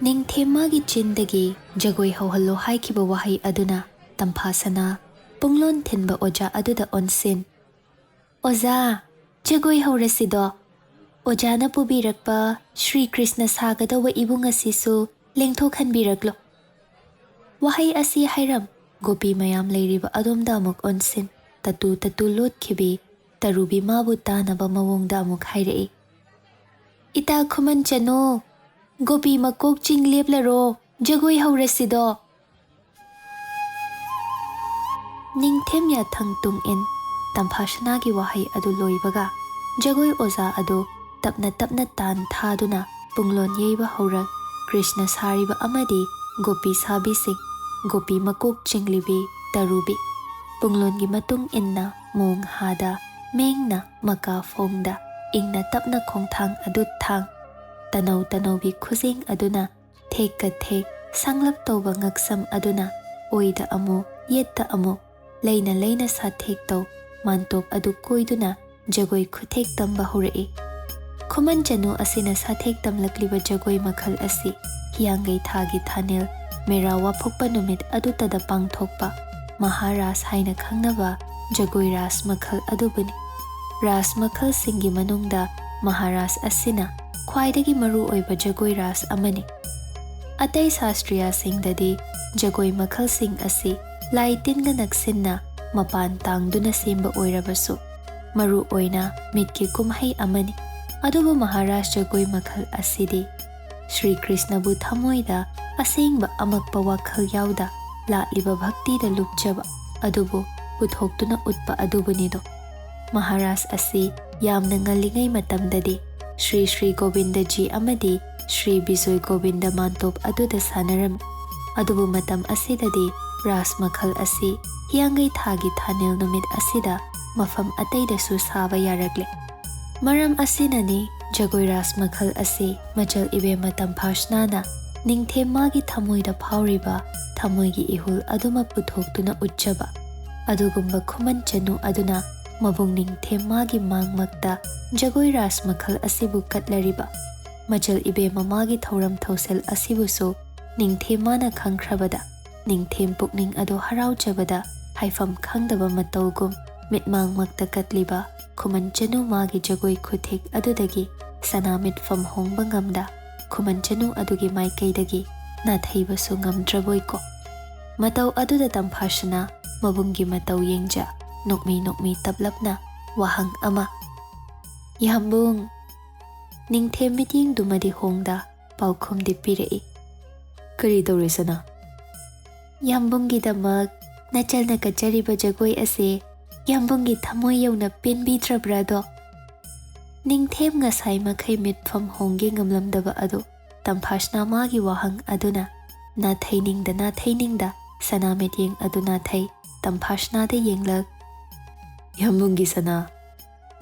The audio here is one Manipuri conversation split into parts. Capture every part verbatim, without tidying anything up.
ꯅꯤꯡꯊꯦꯝꯃꯒꯤ ꯆꯤꯟꯗꯒꯤ ꯖꯒꯣꯏ ꯍꯧꯍꯜꯂꯣ ꯍꯥꯏꯈꯤꯕ ꯋꯥꯍꯩ ꯑꯗꯨꯅ ꯇꯝꯐꯥꯁꯅꯥ ꯄꯨꯡꯂꯣꯟ ꯊꯤꯟꯕ ꯑꯣꯖꯥ ꯑꯗꯨꯗ ꯑꯣꯟꯁꯤꯟ, "ꯑꯣꯖꯥ, ꯖꯒꯣꯏ ꯍꯧꯔꯁꯤꯗꯣ꯫ ꯑꯣꯖꯥꯅ ꯄꯨꯕꯤꯔꯛꯄ ꯁ꯭ꯔꯤ ꯀ꯭ꯔꯤꯁꯅ ꯁꯥꯒꯗꯧꯕ ꯏꯕꯨꯡ ꯑꯁꯤꯁꯨ ꯂꯦꯡꯊꯣꯛꯍꯟꯕꯤꯔꯛꯂꯣ꯫" ꯋꯥꯍꯩ ꯑꯁꯤ ꯍꯥꯏꯔꯝ ꯒꯣꯄꯤ ꯃꯌꯥꯝ ꯂꯩꯔꯤꯕ ꯑꯗꯣꯝꯗ ꯑꯃꯨꯛ ꯑꯣꯟꯁꯤꯟ, ꯇꯇꯨ ꯇꯇꯨ ꯂꯣꯠꯈꯤꯕꯤ ꯇꯔꯨꯕꯤ ꯃꯥꯕꯨ ꯇꯥꯅꯕ ꯃꯑꯣꯡꯗ ꯑꯃꯨꯛ ꯍꯥꯏꯔꯛꯏ, "ꯏꯇꯥ ꯈꯨꯃꯟ ꯆꯅꯨ, ꯒꯣꯄꯤ ꯃꯀꯣꯛ ꯆꯤꯡ ꯂꯦꯞꯂꯔꯣ, ꯖꯒꯣꯏ ꯍꯧꯔꯁꯤꯗꯣ꯫" ꯅꯤꯡꯊꯦꯝ ꯌꯥꯊꯪ ꯇꯨꯡ ꯏꯟ ꯇꯝꯐꯥꯁꯅꯥꯒꯤ ꯋꯥꯍꯩ ꯑꯗꯨ ꯂꯣꯏꯕꯒ ꯖꯒꯣꯏ ꯑꯣꯖꯥ ꯑꯗꯨ ꯇꯞꯅ ꯇꯞꯅ ꯇꯥꯟ ꯊꯥꯗꯨꯅ ꯄꯨꯡꯂꯣꯟ ꯌꯩꯕ ꯍꯧꯔꯛ꯫ ꯀ꯭ꯔꯤꯁꯅ ꯁꯥꯔꯤꯕ ꯑꯃꯗꯤ ꯒꯣꯄꯤ ꯁꯥꯕꯤꯁꯤꯡ, ꯒꯣꯄꯤ ꯃꯀꯣꯛ ꯆꯤꯡꯂꯤꯕꯤ ꯇꯔꯨꯕꯤ꯫ ꯄꯨꯡꯂꯣꯟꯒꯤ ꯃꯇꯨꯡ ꯏꯟꯅ ꯃꯣꯡ ꯍꯥꯗ, ꯃꯦꯡꯅ ꯃꯀꯥ ꯐꯣꯡꯗ, ꯏꯪꯅ ꯇꯞꯅ ꯈꯣꯡꯊꯥꯡ ꯑꯗꯨ ꯊꯥꯡ꯫ ꯇꯅꯧ ꯇꯅꯧꯕꯤ ꯈꯨꯖꯦꯡ ꯑꯗꯨꯅ ꯊꯦꯛꯀ ꯊꯦꯛ ꯁꯪꯂꯞ ꯇꯧꯕ ꯉꯛꯁꯝ ꯑꯗꯨꯅ ꯑꯣꯏꯗ ꯑꯃꯨꯛ ꯌꯦꯠꯇ ꯑꯃꯨꯛ ꯂꯩꯅ ꯂꯩꯅ ꯁꯥꯊꯦꯛ ꯇꯧ ꯃꯥꯟꯇꯣꯞ ꯑꯗꯨ ꯀꯣꯏꯗꯨꯅ ꯖꯒꯣꯏ ꯈꯨꯊꯦꯛ ꯇꯝꯕ ꯍꯧꯔꯛꯏ꯫ ꯈꯨꯃꯟ ꯆꯅꯨ ꯑꯁꯤꯅ ꯁꯥꯊꯦꯛ ꯇꯝꯂꯛꯂꯤꯕ ꯖꯒꯣꯏ ꯃꯈꯜ ꯑꯁꯤ ꯍꯤꯌꯥꯡꯒꯩ ꯊꯥꯒꯤ ꯊꯥꯅꯦꯜ ꯃꯦꯔꯥ ꯋꯥꯐꯣꯛꯄ ꯅꯨꯃꯤꯠ ꯑꯗꯨꯇꯗ ꯄꯥꯡꯊꯣꯛꯄ ꯃꯍꯥꯔꯥꯁ ꯍꯥꯏꯅ ꯈꯪꯅꯕ ꯖꯒꯣꯏ ꯔꯥꯁ ꯃꯈꯜ ꯑꯗꯨꯕꯨꯅꯤ꯫ ꯔꯥꯁ ꯃꯈꯜꯁꯤꯡꯒꯤ ꯃꯅꯨꯡꯗ ꯃꯍꯥꯔꯥꯁ ꯑꯁꯤꯅ ꯈ꯭ꯋꯥꯏꯗꯒꯤ ꯃꯔꯨ ꯑꯣꯏꯕ ꯖꯒꯣꯏ ꯔꯥꯁ ꯑꯃꯅꯤ꯫ ꯑꯇꯩ ꯁꯥꯁꯇ꯭ꯔꯤꯌꯥꯁꯤꯡꯗꯗꯤ ꯖꯒꯣꯏ ꯃꯈꯜꯁꯤꯡ ꯑꯁꯤ ꯂꯥꯏ ꯇꯤꯟꯒ ꯅꯛꯁꯤꯟꯅ ꯃꯄꯥꯟ ꯇꯥꯡꯗꯨꯅ ꯁꯦꯝꯕ ꯑꯣꯏꯔꯕꯁꯨ, ꯃꯔꯨ ꯑꯣꯏꯅ ꯃꯤꯠꯀꯤ ꯀꯨꯝꯍꯩ ꯑꯃꯅꯤ꯫ ꯑꯗꯨꯕꯨ ꯃꯍꯥꯔꯥꯁ ꯖꯒꯣꯏ ꯃꯈꯜ ꯑꯁꯤꯗꯤ ꯁ꯭ꯔꯤ ꯀ꯭ꯔꯤꯁꯅꯕꯨ ꯊꯃꯣꯏꯗ ꯑꯁꯦꯡꯕ ꯑꯃꯛꯄ ꯋꯥꯈꯜ ꯌꯥꯎꯗ ꯂꯥꯠꯂꯤꯕ ꯚꯛꯇꯤꯗ ꯂꯨꯞꯆꯕ ꯑꯗꯨꯕꯨ ꯄꯨꯊꯣꯛꯇꯨꯅ ꯎꯠꯄ ꯑꯗꯨꯕꯨꯅꯤꯗꯣ꯫ ꯃꯍꯥꯔꯥꯁ ꯑꯁꯤ ꯌꯥꯝꯅ ꯉꯜꯂꯤꯉꯩ ꯃꯇꯝꯗꯗꯤ ꯁ꯭ꯔꯤ ꯁ꯭ꯔꯤ ꯒꯣꯕꯤꯟꯗꯖꯤ ꯑꯃꯗꯤ ꯁ꯭ꯔꯤ ꯕꯤꯖꯣꯏ ꯒꯣꯕꯤꯟꯗ ꯃꯥꯟꯇꯣꯞ ꯑꯗꯨꯗ ꯁꯥꯟꯅꯔꯝꯃꯤ꯫ ꯑꯗꯨꯕꯨ ꯃꯇꯝ ꯑꯁꯤꯗꯗꯤ ꯔꯥꯁ ꯃꯈꯜ ꯑꯁꯤ ꯍꯤꯌꯥꯡꯒꯩ ꯊꯥꯒꯤ ꯊꯥꯅꯦꯜ ꯅꯨꯃꯤꯠ ꯑꯁꯤꯗ ꯃꯐꯝ ꯑꯇꯩꯗꯁꯨ ꯁꯥꯕ ꯌꯥꯔꯛꯂꯦ꯫ ꯃꯔꯝ ꯑꯁꯤꯅꯅꯤ ꯖꯒꯣꯏ ꯔꯥꯁ ꯃꯈꯜ ꯑꯁꯤ ꯃꯆꯜ ꯏꯕꯦꯝꯃ ꯇꯝꯐꯥꯁꯅꯥꯅ ꯅꯤꯡꯊꯦꯝ ꯃꯥꯒꯤ ꯊꯃꯣꯏꯗ ꯐꯥꯎꯔꯤꯕ ꯊꯃꯣꯏꯒꯤ ꯏꯍꯨꯜ ꯑꯗꯨꯃꯛ ꯄꯨꯊꯣꯛꯇꯨꯅ ꯎꯠꯆꯕ꯫ ꯑꯗꯨꯒꯨꯝꯕ ꯈꯨꯃꯟ ꯆꯅꯨ ꯑꯗꯨꯅ ꯃꯕꯨꯡ ꯅꯤꯡꯊꯦꯝ ꯃꯥꯒꯤ ꯃꯥꯡꯃꯛꯇ ꯖꯒꯣꯏ ꯔꯥꯁ ꯃꯈꯜ ꯑꯁꯤꯕꯨ ꯀꯠꯂꯔꯤꯕ꯫ ꯃꯆꯜ ꯏꯕꯦꯝꯃ ꯃꯥꯒꯤ ꯊꯧꯔꯝ ꯊꯧꯁꯤꯜ ꯑꯁꯤꯕꯨꯁꯨ ꯅꯤꯡꯊꯦꯝ ꯃꯥꯅ ꯈꯪꯈ꯭ꯔꯕꯗ, ꯅꯤꯡꯊꯦꯝ ꯄꯨꯛꯅꯤꯡ ꯑꯗꯨ ꯍꯔꯥꯎꯖꯕꯗ ꯍꯥꯏꯐꯝ ꯈꯪꯗꯕ ꯃꯇꯧꯒꯨꯝ ꯃꯤꯠꯃꯥꯡꯃꯛꯇ ꯀꯠꯂꯤꯕ ꯈꯨꯃꯟ ꯆꯅꯨ ꯃꯥꯒꯤ ꯖꯒꯣꯏ ꯈꯨꯊꯦꯛ ꯑꯗꯨꯗꯒꯤ ꯁꯅꯥ ꯃꯤꯠꯐꯝ ꯍꯣꯡꯕ ꯉꯝꯗ, ꯈꯨꯃꯟ ꯆꯅꯨ ꯑꯗꯨꯒꯤ ꯃꯥꯏꯀꯩꯗꯒꯤ ꯅꯥꯊꯩꯕꯁꯨ ꯉꯝꯗ꯭ꯔꯕꯣꯏꯀꯣ꯫ ꯃꯇꯧ ꯑꯗꯨꯗ ꯇꯝꯐꯥꯁꯅꯥ ꯃꯕꯨꯡꯒꯤ ꯃꯇꯧ ꯌꯦꯡꯖ ꯅꯣꯛꯃꯤ ꯅꯣꯛꯃꯤ ꯇꯞꯂꯞꯅ ꯋꯥꯍꯪ ꯑꯃ, "ꯌꯥꯝꯕꯨꯡ!" ꯅꯤꯡꯊꯦꯝ ꯃꯤꯠꯌꯦꯡꯗꯨꯃꯗꯤ ꯍꯣꯡꯗ ꯄꯥꯎꯈꯨꯝꯗꯤ ꯄꯤꯔꯛꯏ꯫ "ꯀꯔꯤ ꯇꯧꯔꯦ ꯁꯅꯥ?" "ꯌꯥꯝꯕꯨꯡꯒꯤꯗꯃꯛ ꯅꯆꯜꯅ ꯀꯠꯆꯔꯤꯕ ꯖꯒꯣꯏ ꯑꯁꯦ ꯌꯥꯝꯕꯨꯡꯒꯤ ꯊꯃꯣꯏ ꯌꯧꯅ ꯄꯦꯟꯕꯤꯗ꯭ꯔꯕ꯭ꯔꯥꯗꯣ?" ꯅꯤꯡꯊꯦꯝ ꯉꯁꯥꯏ ꯃꯈꯩ ꯃꯤꯠꯐꯝ ꯍꯣꯡꯒꯦ ꯉꯝꯂꯝꯗꯕ ꯑꯗꯨ ꯇꯝꯐꯥꯁꯅꯥ ꯃꯥꯒꯤ ꯋꯥꯍꯪ ꯑꯗꯨꯅ ꯅꯥꯊꯩꯅꯤꯡꯗ ꯅꯥꯊꯩꯅꯤꯡꯗ ꯁꯅꯥ ꯃꯤꯠꯌꯦꯡ ꯑꯗꯨ ꯅꯥꯊꯩ ꯇꯝꯐꯥꯁꯅꯥꯗ ꯌꯦꯡꯂꯛ꯫ "ꯌꯥꯝꯕꯨꯡꯒꯤ ꯁꯅꯥ,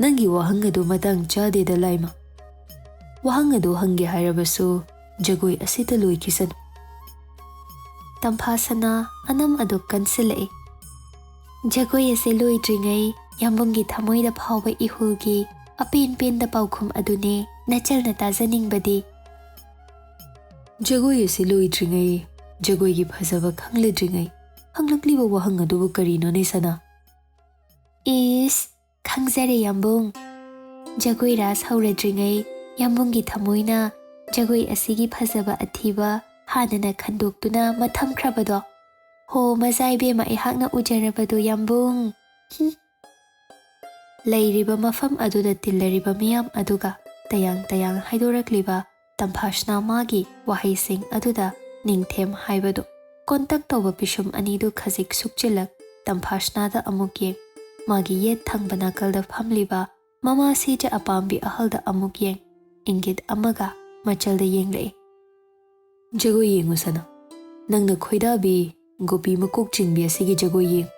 ꯅꯪꯒꯤ ꯋꯥꯍꯪ ꯑꯗꯨ ꯃꯇꯥꯡ ꯆꯥꯗꯦꯗ ꯂꯥꯏꯃ꯫ ꯋꯥꯍꯪ ꯑꯗꯨ ꯍꯪꯒꯦ ꯍꯥꯏꯔꯕꯁꯨ ꯖꯒꯣꯏ ꯑꯁꯤꯗ ꯂꯣꯏꯈꯤꯁꯅꯨ꯫" ꯇꯝꯐꯥꯁꯅꯥ ꯑꯅꯝ ꯑꯗꯨ ꯀꯟꯁꯤꯜꯂꯛꯏ꯫ "ꯖꯒꯣꯏ ꯑꯁꯤ ꯂꯣꯏꯗ꯭ꯔꯤꯉꯩ ꯌꯥꯝꯕꯨꯡꯒꯤ ꯊꯃꯣꯏꯗ ꯐꯥꯎꯕ ꯏꯍꯨꯜꯒꯤ ꯑꯄꯦꯟ ꯄꯦꯟꯗ ꯄꯥꯎꯈꯨꯝ ꯑꯗꯨꯅꯦ ꯅꯆꯜꯅ ꯇꯥꯖꯅꯤꯡꯕꯗꯤ?" "ꯖꯒꯣꯏ ꯑꯁꯤ ꯂꯣꯏꯗ꯭ꯔꯤꯉꯩ ꯖꯒꯣꯏꯒꯤ ꯐꯖꯕ ꯈꯪꯂꯗ꯭ꯔꯤꯉꯩ ꯍꯪꯂꯛꯂꯤꯕ ꯋꯥꯍꯪ ꯑꯗꯨꯕꯨ ꯀꯔꯤꯅꯣꯅꯦ ꯁꯅꯥ?" "ꯏꯁ, ꯈꯪꯖꯔꯦ ꯌꯥꯝꯕꯨꯡ꯫ ꯖꯒꯣꯏ ꯔꯥꯁ ꯍꯧꯔꯗ꯭ꯔꯤꯉꯩ ꯌꯥꯝꯕꯨꯡꯒꯤ ꯊꯃꯣꯏꯅ ꯖꯒꯣꯏ ꯑꯁꯤꯒꯤ ꯐꯖꯕ ꯑꯊꯤꯕ ꯍꯥꯟꯅꯅ ꯈꯟꯗꯣꯛꯇꯨꯅ ꯃꯊꯝꯈ꯭ꯔꯕꯗꯣ꯫ ꯍꯣ, ꯃꯖꯥ ꯏꯕꯦꯝꯃ ꯑꯩꯍꯥꯛꯅ ꯎꯖꯔꯕꯗꯣ ꯌꯥꯝꯕꯨꯡ꯫ ꯍꯨꯝ꯫" ꯂꯩꯔꯤꯕ ꯃꯐꯝ ꯑꯗꯨꯗ ꯇꯤꯜꯂꯔꯤꯕ ꯃꯤꯌꯥꯝ ꯑꯗꯨꯒ ꯇꯌꯥꯡ ꯇꯌꯥꯡ ꯍꯥꯏꯗꯣꯔꯛꯂꯤꯕ ꯇꯝꯐꯥꯁꯅꯥ ꯃꯥꯒꯤ ꯋꯥꯍꯩꯁꯤꯡ ꯑꯗꯨꯗ ꯅꯤꯡꯊꯦꯝ ꯍꯥꯏꯕꯗꯨ ꯀꯣꯟꯇꯛ ꯇꯧꯕ ꯄꯤꯁꯨꯝ ꯑꯅꯤꯗꯨ ꯈꯖꯤꯛ ꯁꯨꯛꯆꯤꯜꯂꯛ ꯇꯝꯐꯥꯁꯅꯥꯗ ꯑꯃꯨꯛ ꯌꯦꯡ, ꯃꯥꯒꯤ ꯌꯦꯠ ꯊꯪꯕ ꯅꯥꯀꯜꯗ ꯐꯝꯂꯤꯕ ꯃꯃꯥ ꯁꯤꯖ ꯑꯄꯥꯝꯕꯤ ꯑꯍꯜꯗ ꯑꯃꯨꯛ ꯌꯦꯡ, ꯏꯪꯒꯤꯠ ꯑꯃꯒ ꯃꯆꯜꯗ ꯌꯦꯡꯂꯛꯏ꯫ "ꯖꯒꯣꯏ ꯌꯦꯡꯉꯨ ꯁꯅꯥ, ꯅꯪꯅ ꯈꯣꯏꯗꯥꯕꯤ ꯒꯣꯄꯤ ꯃꯀꯣꯛ ꯆꯤꯡꯕꯤ ꯑꯁꯤꯒꯤ ꯖꯒꯣꯏ ꯌꯦꯡꯉꯨ꯫"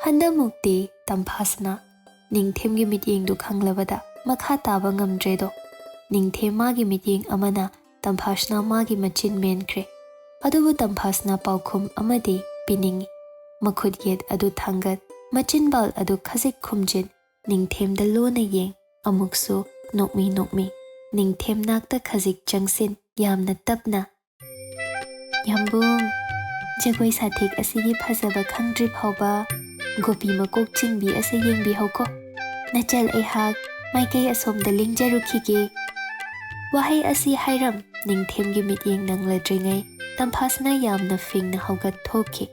ꯍꯟꯗꯃꯨꯛꯇꯤ ꯇꯝꯐꯥꯁꯅꯥ ꯅꯤꯡꯊꯦꯝꯒꯤ ꯃꯤꯠꯌꯦꯡꯗꯨ ꯈꯪꯂꯕꯗ ꯃꯈꯥ ꯇꯥꯕ ꯉꯝꯗ꯭ꯔꯦꯗꯣ꯫ ꯅꯤꯡꯊꯦꯝ ꯃꯥꯒꯤ ꯃꯤꯠꯌꯦꯡ ꯑꯃꯅ ꯇꯝꯐꯥꯁꯅꯥ ꯃꯥꯒꯤ ꯃꯆꯤꯟ ꯃꯦꯟꯈ꯭ꯔꯦ꯫ ꯑꯗꯨꯕꯨ ꯇꯝꯐꯥꯁꯅꯥ ꯄꯥꯎꯈꯨꯝ ꯑꯃꯗꯤ ꯄꯤꯅꯤꯡꯏ꯫ ꯃꯈꯨꯠ ꯌꯦꯠ ꯑꯗꯨ ꯊꯥꯡꯒꯠ, ꯃꯆꯤꯟꯕꯥꯜ ꯑꯗꯨ ꯈꯖꯤꯛ ꯈꯨꯝꯖꯤꯟ, ꯅꯤꯡꯊꯦꯝꯗ ꯂꯣꯟꯅ ꯌꯦꯡ, ꯑꯃꯨꯛꯁꯨ ꯅꯣꯛꯃꯤ ꯅꯣꯛꯃꯤ ꯅꯤꯡꯊꯦꯝ ꯅꯥꯛꯇ ꯈꯖꯤꯛ ꯆꯪꯁꯤꯟ, ꯌꯥꯝꯅ ꯇꯞꯅ, "ꯌꯥꯝꯕꯨꯡ, ꯖꯒꯣꯏ ꯁꯥꯊꯦꯛ ꯑꯁꯤꯒꯤ ꯐꯖꯕ ꯈꯪꯗ꯭ꯔꯤ ꯐꯥꯎꯕ ꯒꯣꯄꯤ ꯃꯀꯣꯛ ꯆꯤꯡꯕꯤ ꯑꯁꯤ ꯌꯦꯡꯕꯤꯍꯧꯀꯣ꯫ ꯅꯆꯜ ꯑꯩꯍꯥꯛ ꯃꯥꯏꯀꯩ ꯑꯁꯣꯝꯗ ꯂꯦꯡꯖꯔꯨꯈꯤꯒꯦ"꯫ ꯋꯥꯍꯩ ꯑꯁꯤ ꯍꯥꯏꯔꯝ ꯅꯤꯡꯊꯦꯝꯒꯤ ꯃꯤꯠꯌꯦꯡ ꯅꯪꯂꯗ꯭ꯔꯤꯉꯩ ꯇꯝꯐꯥꯁꯅ ꯌꯥꯝꯅ ꯐꯤꯡꯅ ꯍꯧꯒꯠ ꯊꯣꯛꯈꯤ꯫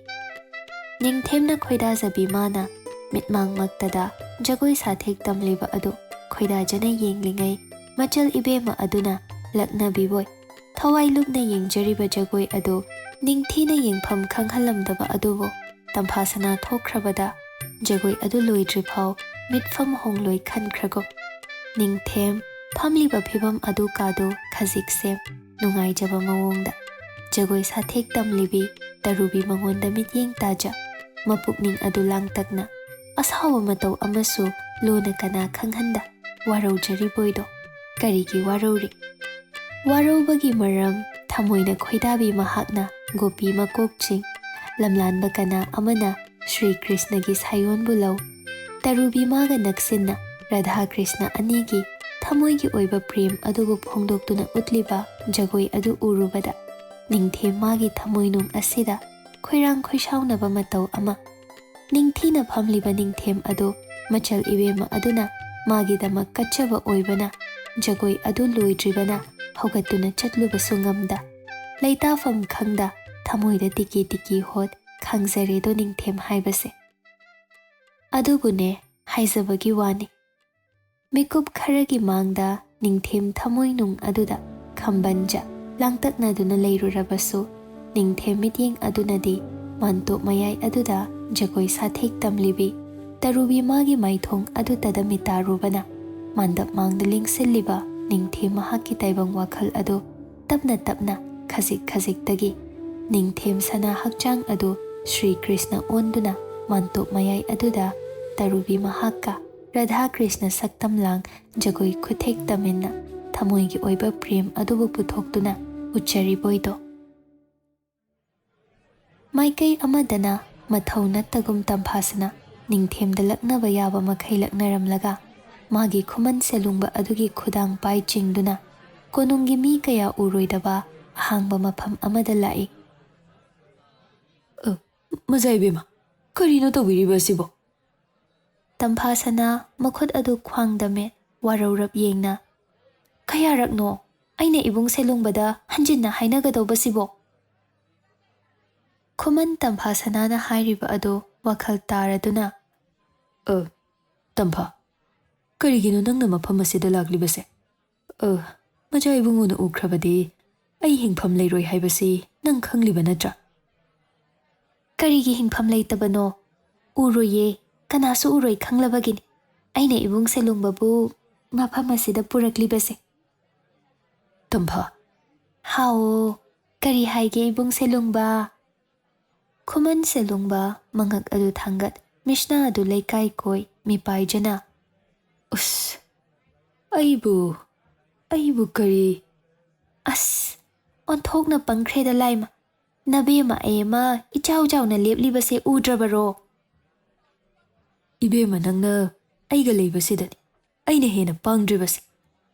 ꯅꯤꯡꯊꯦꯝꯅ ꯈꯣꯏꯗꯥꯖꯕꯤ ꯃꯥꯅ ꯃꯤꯠꯃꯥꯡꯃꯛꯇꯗ ꯖꯒꯣꯏ ꯁꯥꯊꯦꯛ ꯇꯝꯂꯤꯕ ꯑꯗꯨ ꯈꯣꯏꯗꯥꯖꯅ ꯌꯦꯡꯂꯤꯉꯩ, ꯃꯆꯜ ꯏꯕꯦꯝꯃ ꯑꯗꯨꯅ ꯂꯛꯅꯕꯤꯕꯣꯏ ꯊꯋꯥꯏ ꯂꯨꯞꯅ ꯌꯦꯡꯖꯔꯤꯕ ꯖꯒꯣꯏ ꯑꯗꯨ ꯅꯤꯡꯊꯤꯅ ꯌꯦꯡꯐꯝ ꯈꯪꯍꯜꯂꯝꯗꯕ ꯑꯗꯨꯕꯨ ꯇꯝꯐꯥꯁꯅꯥ ꯊꯣꯛꯈ꯭ꯔꯕꯗ ꯖꯒꯣꯏ ꯑꯗꯨ ꯂꯣꯏꯗ꯭ꯔꯤꯐꯥꯎ ꯃꯤꯠꯐꯝ ꯍꯣꯡꯂꯣꯏ ꯈꯟꯈ꯭ꯔꯒꯨꯝ꯫ ꯅꯤꯡꯊꯦꯝ ꯐꯝꯂꯤꯕ ꯐꯤꯕꯝ ꯑꯗꯨ ꯀꯥꯗꯨ ꯈꯖꯤꯛ ꯁꯦꯝ ꯅꯨꯡꯉꯥꯏꯖꯕ ꯃꯑꯣꯡꯗ ꯖꯒꯣꯏ ꯁꯥꯊꯦꯛ ꯇꯝꯂꯤꯕꯤ ꯇꯔꯨꯕꯤ ꯃꯉꯣꯟꯗ ꯃꯤꯠꯌꯦꯡ ꯇꯥꯖ, ꯃꯄꯨꯛꯅꯤꯡ ꯑꯗꯨ ꯂꯥꯡꯇꯛꯅ, ꯑꯁꯥꯎꯕ ꯃꯇꯧ ꯑꯃꯁꯨ ꯂꯨꯅ ꯀꯅꯥ ꯈꯪꯍꯟꯗ ꯋꯥꯔꯧꯖꯔꯤꯕꯣꯏꯗꯣ꯫ ꯀꯔꯤꯒꯤ ꯋꯥꯔꯧꯔꯤ? ꯋꯥꯔꯧꯕꯒꯤ ꯃꯔꯝ ꯊꯃꯣꯏꯅ ꯈꯣꯏꯗꯥꯕꯤ ꯃꯍꯥꯛꯅ ꯒꯣꯄꯤ ꯃꯀꯣꯛ ꯆꯤꯡ, ꯂꯝꯂꯥꯟꯕ ꯀꯅꯥ ꯑꯃꯅ ꯁ꯭ꯔꯤ ꯀ꯭ꯔꯤꯁꯅꯒꯤ ꯁꯥꯌꯣꯟꯕꯨ ꯂꯧ, ꯇꯔꯨꯕꯤ ꯃꯥꯒ ꯅꯛꯁꯤꯟꯅ ꯔꯥꯙꯥ ꯀ꯭ꯔꯤꯁꯅ ꯑꯅꯤꯒꯤ ꯊꯃꯣꯏꯒꯤ ꯑꯣꯏꯕ ꯄ꯭ꯔꯦꯝ ꯑꯗꯨꯕꯨ ꯐꯣꯡꯗꯣꯛꯇꯨꯅ ꯎꯠꯂꯤꯕ ꯖꯒꯣꯏ ꯑꯗꯨ ꯎꯔꯨꯕꯗ ꯅꯤꯡꯊꯦꯝ ꯃꯥꯒꯤ ꯊꯃꯣꯏꯅꯨꯡ ꯑꯁꯤꯗ ꯈꯣꯏꯔꯥꯡ ꯈꯣꯏꯁꯥꯎꯅꯕ ꯃꯇꯧ ꯑꯃ꯫ ꯅꯤꯡꯊꯤꯅ ꯐꯝꯂꯤꯕ ꯅꯤꯡꯊꯦꯝ ꯑꯗꯨ ꯃꯆꯜ ꯏꯕꯦꯝꯃ ꯑꯗꯨꯅ ꯃꯥꯒꯤꯗꯃꯛ ꯀꯠꯆꯕ ꯑꯣꯏꯕꯅ ꯖꯒꯣꯏ ꯑꯗꯨ ꯂꯣꯏꯗ꯭ꯔꯤꯕꯅ ꯍꯧꯒꯠꯇꯨꯅ ꯆꯠꯂꯨꯕꯁꯨ ꯉꯝꯗ, ꯂꯩꯇꯥꯐꯝ ꯈꯪꯗ ꯊꯃꯣꯏꯗ ꯇꯤꯀꯤ ꯇꯤꯀꯤ ꯍꯣꯠ ꯈꯥꯡꯖꯔꯦꯗꯣ ꯅꯤꯡꯊꯦꯝ ꯍꯥꯏꯕꯁꯦ꯫ ꯑꯗꯨꯕꯨꯅꯦ, ꯍꯥꯏꯖꯕꯒꯤ ꯋꯥꯅꯤ, ꯃꯤꯀꯨꯞ ꯈꯔꯒꯤ ꯃꯥꯡꯗ ꯅꯤꯡꯊꯦꯝ ꯊꯃꯣꯏꯅꯨꯡ ꯑꯗꯨꯗ ꯈꯝꯕꯟꯖ ꯂꯥꯡꯇꯛꯅꯗꯨꯅ ꯂꯩꯔꯨꯔꯕꯁꯨ, ꯅꯤꯡꯊꯦꯝ ꯃꯤꯠꯌꯦꯡ ꯑꯗꯨꯅꯗꯤ ꯃꯥꯟꯇꯣꯞ ꯃꯌꯥꯏ ꯑꯗꯨꯗ ꯖꯒꯣꯏ ꯁꯥꯊꯦꯛ ꯇꯝꯂꯤꯕꯤ ꯇꯔꯨꯕꯤ ꯃꯥꯒꯤ ꯃꯥꯏꯊꯣꯡ ꯑꯗꯨꯇꯗ ꯃꯤꯇꯥꯔꯨꯕꯅ ꯃꯥꯟꯗꯞ ꯃꯥꯡꯗ ꯂꯦꯡꯁꯤꯜꯂꯤꯕ ꯅꯤꯡꯊꯦꯝ ꯃꯍꯥꯛꯀꯤ ꯇꯥꯏꯕꯪ ꯋꯥꯈꯜ ꯑꯗꯨ ꯇꯞꯅ ꯇꯞꯅ, ꯈꯖꯤꯛ ꯈꯖꯤꯛꯇꯒꯤ ꯅꯤꯡꯊꯦꯝ ꯁꯅꯥ ꯍꯛꯆꯥꯡ ꯑꯗꯨ ꯁ꯭ꯔꯤ ꯀ꯭ꯔꯤꯁꯅ ꯑꯣꯟꯗꯨꯅ ꯃꯥꯟꯇꯣꯞ ꯃꯌꯥꯏ ꯑꯗꯨꯗ ꯇꯔꯨꯕꯤ ꯃꯍꯥꯛꯀ ꯔꯥꯙꯥ ꯀ꯭ꯔꯤꯁꯅ ꯁꯛꯇꯝ ꯂꯥꯡ ꯖꯒꯣꯏ ꯈꯨꯊꯦꯛ ꯇꯝꯃꯤꯟꯅ ꯊꯃꯣꯏꯒꯤ ꯑꯣꯏꯕ ꯄ꯭ꯔꯦꯝ ꯑꯗꯨꯕꯨ ꯄꯨꯊꯣꯛꯇꯨꯅ ꯎꯠꯆꯔꯤꯕꯣꯏꯗꯣ꯫ ꯃꯥꯏꯀꯩ ꯑꯃꯗꯅ ꯃꯊꯧ ꯅꯠꯇꯒꯨꯝ ꯇꯝꯐꯥꯁꯅ ꯅꯤꯡꯊꯦꯝꯗ ꯂꯛꯅꯕ ꯌꯥꯕ ꯃꯈꯩ ꯂꯛꯅꯔꯝꯂꯒ, ꯃꯥꯒꯤ ꯈꯨꯃꯟ ꯁꯦꯂꯨꯡꯕ ꯑꯗꯨꯒꯤ ꯈꯨꯗꯥꯡ ꯄꯥꯏ ꯆꯤꯡꯗꯨꯅ ꯀꯣꯅꯨꯡꯒꯤ ꯃꯤ ꯀꯌꯥ ꯎꯔꯣꯏꯗꯕ ꯑꯍꯥꯡꯕ ꯃꯐꯝ ꯑꯃꯗ ꯂꯥꯛꯏ꯫ "ꯑ, ꯃꯖꯥ ꯏꯕꯦꯝꯃ, ꯀꯔꯤꯅꯣ ꯇꯧꯕꯤꯔꯤꯕ ꯑꯁꯤꯕꯣ?" ꯇꯝꯐꯥ ꯁꯅꯥ ꯃꯈꯨꯠ ꯑꯗꯨ ꯈ꯭ꯋꯥꯡꯗ ꯃꯦꯠ ꯋꯥꯔꯧꯔꯞ ꯌꯦꯡꯅ, "ꯀꯌꯥꯔꯛꯅꯣ ꯑꯩꯅ ꯏꯕꯨꯡ ꯁꯦꯂꯨꯡꯕꯗ ꯍꯟꯖꯤꯟꯅ ꯍꯥꯏꯅꯒꯗꯧꯕꯁꯤꯕꯣ?" ꯈꯨꯃꯟ ꯇꯝꯐꯥ ꯁꯅꯥꯅ ꯍꯥꯏꯔꯤꯕ ꯑꯗꯨ ꯋꯥꯈꯜ ꯇꯥꯔꯗꯨꯅ, "ꯑ, ꯇꯝꯐꯥ, ꯀꯔꯤꯒꯤꯅꯣ ꯅꯪꯅ ꯃꯐꯝ ꯑꯁꯤꯗ ꯂꯥꯛꯂꯤꯕꯁꯦ? ꯑ, ꯃꯖꯥ ꯏꯕꯨꯡꯉꯣꯅ ꯎꯈ꯭ꯔꯕꯗꯤ ꯑꯩ ꯍꯤꯡꯐꯝ ꯂꯩꯔꯣꯏ ꯍꯥꯏꯕꯁꯤ ꯅꯪ ꯈꯪꯂꯤꯕ ꯅꯠꯇ꯭ꯔꯥ?" "ꯀꯔꯤꯒꯤ ꯍꯤꯡꯐꯝ ꯂꯩꯇꯕꯅꯣ? ꯎꯔꯣꯏꯌꯦ, ꯀꯅꯥꯁꯨ ꯎꯔꯣꯏ ꯈꯪꯂꯕꯒꯤꯅꯤ ꯑꯩꯅ ꯏꯕꯨꯡ ꯁꯦꯂꯨꯡꯕꯕꯨ ꯃꯐꯝ ꯑꯁꯤꯗ ꯄꯨꯔꯛꯂꯤꯕꯁꯦ꯫" "ꯇꯝꯐꯥ꯫" "ꯍꯥꯎ, ꯀꯔꯤ ꯍꯥꯏꯒꯦ ꯏꯕꯨꯡ ꯁꯦꯂꯨꯡꯕ?" ꯈꯨꯃꯟ ꯁꯦꯂꯨꯡꯕ ꯃꯉꯛ ꯑꯗꯨ ꯊꯥꯡꯒꯠ, ꯃꯤꯁꯅꯥ ꯑꯗꯨ ꯂꯩꯀꯥꯏ ꯀꯣꯏ ꯃꯤꯄꯥꯏꯖꯅ, "ꯎꯁ, ꯑꯩꯕꯨ, ꯑꯩꯕꯨ ꯀꯔꯤ?" "ꯑꯁ, ꯑꯣꯟꯊꯣꯛꯅ ꯄꯪꯈ꯭ꯔꯦꯗ ꯂꯥꯏꯃ꯫ ꯅꯕꯦꯝꯃ ꯑꯩ ꯑꯃ ꯏꯆꯥꯎ ꯆꯥꯎꯅ ꯂꯦꯞꯂꯤꯕꯁꯦ ꯎꯗ꯭ꯔꯕꯔꯣ?" "ꯏꯕꯦꯝꯃ, ꯅꯪꯅ ꯑꯩꯒ ꯂꯩꯕꯁꯤꯗꯅꯤ ꯑꯩꯅ ꯍꯦꯟꯅ ꯄꯥꯡꯗ꯭ꯔꯤꯕꯁꯦ꯫"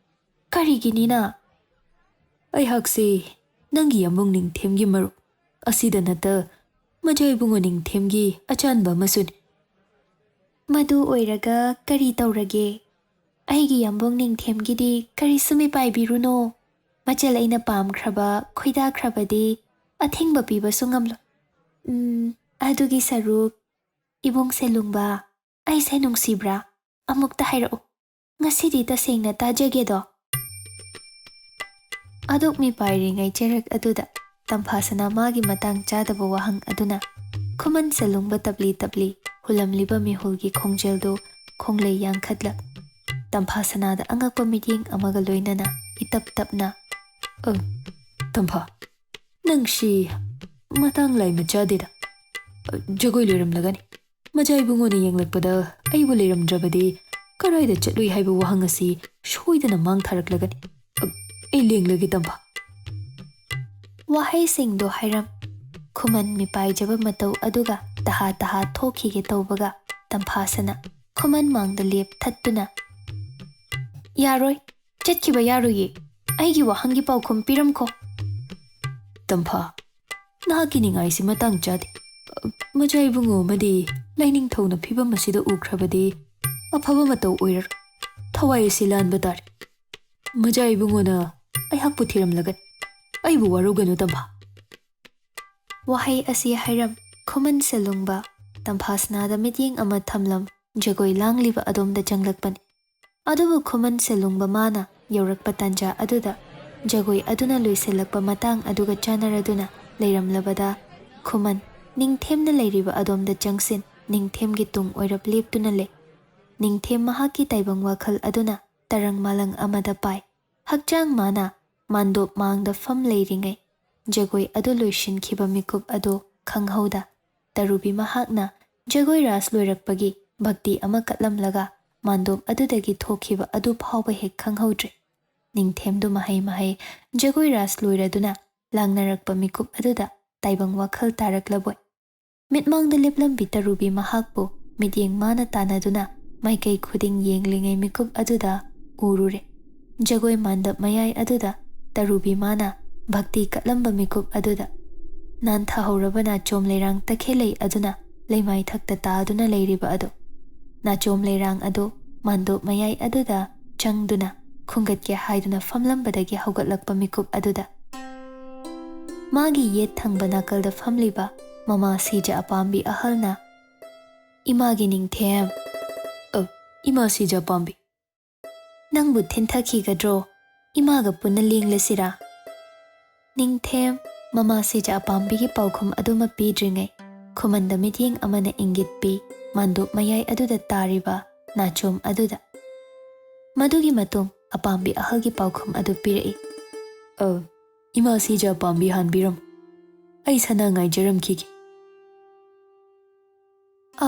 "ꯀꯔꯤꯒꯤꯅꯤꯅ?" "ꯑꯩꯍꯥꯛꯁꯤ ꯅꯪꯒꯤ ꯌꯥꯝꯕꯨꯡ ꯅꯤꯡꯊꯦꯝꯒꯤ ꯃꯔꯨꯞ, ꯑꯁꯤꯗ ꯅꯠꯇ ꯃꯖꯥ ꯏꯕꯨꯡꯉꯣ ꯅꯤꯡꯊꯦꯝꯒꯤ ꯑꯆꯥꯟꯕ ꯑꯃꯁꯨꯅꯤ꯫" "ꯃꯗꯨ ꯑꯣꯏꯔꯒ ꯀꯔꯤ ꯇꯧꯔꯒꯦ? ꯑꯩꯒꯤ ꯌꯥꯝꯕꯨꯡ ꯅꯤꯡꯊꯦꯝꯒꯤꯗꯤ ꯀꯔꯤꯁꯨ ꯃꯤꯄꯥꯏꯕꯤꯔꯨꯅꯣ꯫ ꯃꯆꯜ ꯑꯩꯅ ꯄꯥꯝꯈ꯭ꯔꯕ, ꯈꯣꯏꯗꯥꯈ꯭ꯔꯕꯗꯤ ꯑꯊꯤꯡꯕ ꯄꯤꯕꯁꯨ ꯉꯝꯂꯣꯏ꯫ ꯎꯝ, ꯑꯗꯨꯒꯤ ꯁꯔꯨꯛ, ꯏꯕꯨꯡ ꯁꯦꯂꯨꯡꯕ, ꯑꯩꯁꯦ ꯅꯨꯡꯁꯤꯕ꯭ꯔꯥ? ꯑꯃꯨꯛꯇ ꯍꯥꯏꯔꯛꯎ꯫ ꯉꯁꯤꯗꯤ ꯇꯁꯦꯡꯅ ꯇꯥꯖꯒꯦꯗꯣ꯫" ꯑꯗꯨꯛ ꯃꯤꯄꯥꯏꯔꯤꯉꯩ ꯆꯦꯔꯛ ꯑꯗꯨꯗ ꯇꯝꯐꯥꯁꯅꯥ ꯃꯥꯒꯤ ꯃꯇꯥꯡ ꯆꯥꯗꯕ ꯋꯥꯍꯪ ꯑꯗꯨꯅ ꯈꯨꯃꯟ ꯁꯦꯂꯨꯡꯕ ꯇꯞꯂꯤ ꯇꯞꯂꯤ ꯍꯨꯜꯂꯝꯂꯤꯕ ꯃꯤꯍꯨꯜꯒꯤ ꯈꯣꯡꯖꯦꯜꯗꯨ ꯈꯣꯡꯂꯩ ꯌꯥꯡꯈꯠꯂꯛ꯫ ꯇꯝꯐꯥꯁꯅꯥꯗ ꯑꯉꯛꯄ ꯃꯤꯠꯌꯦꯡ ꯑꯃꯒ ꯂꯣꯏꯅꯅ ꯏꯇꯞ ꯇꯞꯅ, "ꯑ, ꯇꯝꯐꯥ, ꯅꯪꯁꯤ ꯃꯇꯥꯡ ꯂꯥꯏ ꯃꯆꯥꯗꯦꯗ꯫ ꯖꯒꯣꯏ ꯂꯣꯏꯔꯝꯂꯒꯅꯤ꯫ ꯃꯖꯥ ꯏꯕꯨꯡꯉꯣꯅ ꯌꯦꯡꯂꯛꯄꯗ ꯑꯩꯕꯨ ꯂꯩꯔꯝꯗ꯭ꯔꯕꯗꯤ ꯀꯔꯥꯏꯗ ꯆꯠꯂꯨꯏ ꯍꯥꯏꯕ ꯋꯥꯍꯪ ꯑꯁꯤ ꯁꯣꯏꯗꯅ ꯃꯥꯡ ꯊꯥꯔꯛꯂꯒꯅꯤ꯫ ꯑꯩ ꯂꯦꯡꯂꯒꯦ, ꯇꯝꯐꯥ꯫" ꯋꯥꯍꯩꯁꯤꯡꯗꯣ ꯍꯥꯏꯔꯝ ꯈꯨꯃꯟ ꯃꯤꯄꯥꯏꯖꯕ ꯃꯇꯧ ꯑꯗꯨꯒ ꯇꯍꯥ ꯇꯍꯥ ꯊꯣꯛꯈꯤꯒꯦ ꯇꯧꯕꯒ, ꯇꯝꯐꯥꯁꯅ ꯈꯨꯃꯟ ꯃꯥꯡꯗ ꯂꯦꯞꯊꯠꯇꯨꯅ ꯌꯥꯔꯣꯏ, ꯆꯠꯈꯤꯕ ꯌꯥꯔꯣꯏꯌꯦ꯫ ꯑꯩꯒꯤ ꯋꯥꯍꯪꯒꯤ ꯄꯥꯎꯈꯨꯝ ꯄꯤꯔꯝꯈꯣ꯫ ꯇꯝꯐꯥ, ꯅꯍꯥꯛꯀꯤ ꯅꯤꯡꯉꯥꯏꯁꯤ ꯃꯇꯥꯡ ꯆꯥꯗꯦ꯫ ꯃꯆꯥ ꯏꯕꯨꯡꯉꯣ ꯑꯃꯗꯤ ꯂꯥꯏꯅꯤꯡꯊꯧꯅ ꯐꯤꯕꯝ ꯑꯁꯤꯗ ꯎꯈ꯭ꯔꯕꯗꯤ ꯑꯐꯕ ꯃꯇꯧ ꯑꯣꯏꯔꯔꯣꯏ꯫ ꯊꯋꯥꯏ ꯑꯁꯤ ꯂꯥꯟꯕ ꯇꯥꯔꯦ꯫ ꯃꯆꯥ ꯏꯕꯨꯡꯉꯣꯅ ꯑꯩꯍꯥꯛꯄꯨ ꯊꯤꯔꯝꯂꯒꯅꯤ꯫ ꯑꯩꯕꯨ ꯋꯥꯔꯧꯒꯅꯨ, ꯇꯝꯐꯥ꯫ ꯋꯥꯍꯩ ꯑꯁꯤ ꯍꯥꯏꯔꯝ ꯈꯨꯃꯟ ꯁꯦꯂꯨꯡꯕ ꯇꯝꯐꯥ ꯁꯅꯥꯗ ꯃꯤꯠꯌꯦꯡ ꯑꯃ ꯊꯝꯂꯝ ꯖꯒꯣꯏ ꯂꯥꯡꯂꯤꯕ ꯑꯗꯣꯝꯗ ꯆꯪꯂꯛꯄꯅꯤ꯫ ꯑꯗꯨꯕꯨ ꯈꯨꯃꯟ ꯁꯦꯂꯨꯡꯕ ꯃꯥꯅ ꯌꯧꯔꯛꯄ ꯇꯥꯟꯖꯥ ꯑꯗꯨꯗ ꯖꯒꯣꯏ ꯑꯗꯨꯅ ꯂꯣꯏꯁꯤꯜꯂꯛꯄ ꯃꯇꯥꯡ ꯑꯗꯨꯒ ꯆꯥꯟꯅꯔꯗꯨꯅ ꯂꯩꯔꯝꯂꯕꯗ ꯈꯨꯃꯟ ꯅꯤꯡꯊꯦꯝꯅ ꯂꯩꯔꯤꯕ ꯑꯗꯣꯝꯗ ꯆꯪꯁꯤꯟ ꯅꯤꯡꯊꯦꯝꯒꯤ ꯇꯨꯡ ꯑꯣꯏꯔꯞ ꯂꯦꯞꯇꯨꯅ ꯂꯩ꯫ ꯅꯤꯡꯊꯦꯝ ꯃꯍꯥꯛꯀꯤ ꯇꯥꯏꯕꯪ ꯋꯥꯈꯜ ꯑꯗꯨꯅ ꯇꯔꯪ ꯃꯥꯂꯪ ꯑꯃꯗ ꯄꯥꯏ꯫ ꯍꯛꯆꯥꯡ ꯃꯥꯅ ꯃꯥꯟꯗꯣꯞ ꯃꯥꯡꯗ ꯐꯝ ꯂꯩꯔꯤꯉꯩ ꯖꯒꯣꯏ ꯑꯗꯨ ꯂꯣꯏꯁꯤꯟꯈꯤꯕ ꯃꯤꯀꯨꯞ ꯑꯗꯨ ꯈꯪꯍꯧꯗ ꯇꯔꯨꯕꯤ ꯃꯍꯥꯛꯅ ꯖꯒꯣꯏ ꯔꯥꯁ ꯂꯣꯏꯔꯛꯄꯒꯤ ꯚꯛꯇꯤ ꯑꯃ ꯀꯠꯂꯝꯂꯒ ꯃꯥꯟꯗꯣꯞ ꯑꯗꯨꯗꯒꯤ ꯊꯣꯛꯈꯤꯕ ꯑꯗꯨ ꯐꯥꯎꯕ ꯍꯦꯛ ꯈꯪꯍꯧꯗ꯭ꯔꯦ꯫ ꯅꯤꯡꯊꯦꯝꯗꯨ ꯃꯍꯩ ꯃꯍꯩ ꯖꯒꯣꯏ ꯔꯥꯁ ꯂꯣꯏꯔꯗꯨꯅ ꯂꯥꯡꯅꯔꯛꯄ ꯃꯤꯀꯨꯞ ꯑꯗꯨꯗ ꯇꯥꯏꯕꯪ ꯋꯥꯈꯜ ꯇꯥꯔꯛꯂꯕꯣꯏ꯫ ꯃꯤꯠꯃꯥꯡꯗ ꯂꯦꯞꯂꯝꯕꯤ ꯇꯔꯨꯕꯤ ꯃꯍꯥꯛꯄꯨ ꯃꯤꯠꯌꯦꯡ ꯃꯥꯅ ꯇꯥꯟꯅꯗꯨꯅ ꯃꯥꯏꯀꯩ ꯈꯨꯗꯤꯡ ꯌꯦꯡꯂꯤꯉꯩ ꯃꯤꯀꯨꯞ ꯑꯗꯨꯗ ꯎꯔꯨꯔꯦ꯫ ꯖꯒꯣꯏ ꯃꯥꯟꯗꯞ ꯃꯌꯥꯏ ꯑꯗꯨꯗ ꯇꯔꯨꯕꯤ ꯃꯥꯅ ꯚꯛꯇꯤ ꯀꯠꯂꯝꯕ ꯃꯤꯀꯨꯞ ꯑꯗꯨꯗ ꯅꯥꯟꯊꯍꯧꯔꯕ ꯅꯥꯆꯣꯝ ꯂꯩꯔꯥꯡ ꯇꯈꯦꯜꯂꯩ ꯑꯗꯨꯅ ꯂꯩꯃꯥꯏꯊꯛꯇ ꯇꯥꯗꯨꯅ ꯂꯩꯔꯤꯕ ꯑꯗꯨ꯫ ꯅꯥꯆꯣꯝ ꯂꯩꯔꯥꯡ ꯑꯗꯨ ꯃꯥꯟꯗꯣꯞ ꯃꯌꯥꯏ ꯑꯗꯨꯗ ꯆꯪꯗꯨꯅ ꯈꯨꯡꯒꯠꯀꯦ ꯍꯥꯏꯗꯨꯅ ꯐꯝꯂꯝꯕꯗꯒꯤ ꯍꯧꯒꯠꯂꯛꯄ ꯃꯤꯀꯨꯞ ꯑꯗꯨꯗ ꯃꯥꯒꯤ ꯌꯦꯠ ꯊꯪꯕ ꯅꯥꯀꯜꯗ ꯐꯝꯂꯤꯕ ꯃꯃꯥ ꯁꯤꯖ ꯑꯄꯥꯝꯕꯤ ꯑꯍꯜꯅ, "ꯏꯃꯥꯒꯤ ꯅꯤꯡꯊꯦꯝ, ꯑ, ꯏꯃꯥ ꯁꯤꯖ ꯑꯄꯥꯝꯕꯤ, ꯅꯪꯕꯨ ꯊꯤꯟꯊꯈꯤꯒꯗ꯭ꯔꯣ? ꯏꯃꯥꯒ ꯄꯨꯟꯅ ꯂꯦꯡꯂꯁꯤꯔꯥ?" ꯅꯤꯡꯊꯦꯝ ꯃꯃꯥ ꯁꯤꯖ ꯑꯄꯥꯝꯕꯤꯒꯤ ꯄꯥꯎꯈꯨꯝ ꯑꯗꯨꯃꯛ ꯄꯤꯗ꯭ꯔꯤꯉꯩ ꯈꯨꯃꯟꯗ ꯃꯤꯠꯌꯦꯡ ꯑꯃꯅ ꯏꯪꯒꯤꯠ ꯄꯤ ꯃꯥꯟꯗꯣꯞ ꯃꯌꯥꯏ ꯑꯗꯨꯗ ꯇꯥꯔꯤꯕ ꯅꯥꯆꯣꯝ ꯑꯗꯨꯗ꯫ ꯃꯗꯨꯒꯤ ꯃꯇꯨꯡ ꯑꯄꯥꯝꯕꯤ ꯑꯍꯜꯒꯤ ꯄꯥꯎꯈꯨꯝ ꯑꯗꯨ ꯄꯤꯔꯛꯏ꯫ "ꯑ, ꯏꯃꯥ ꯁꯤꯖ ꯑꯄꯥꯝꯕꯤ ꯍꯥꯟꯕꯤꯔꯝ꯫ ꯑꯩ ꯁꯅꯥ ꯉꯥꯏꯖꯔꯝꯈꯤꯒꯦ꯫"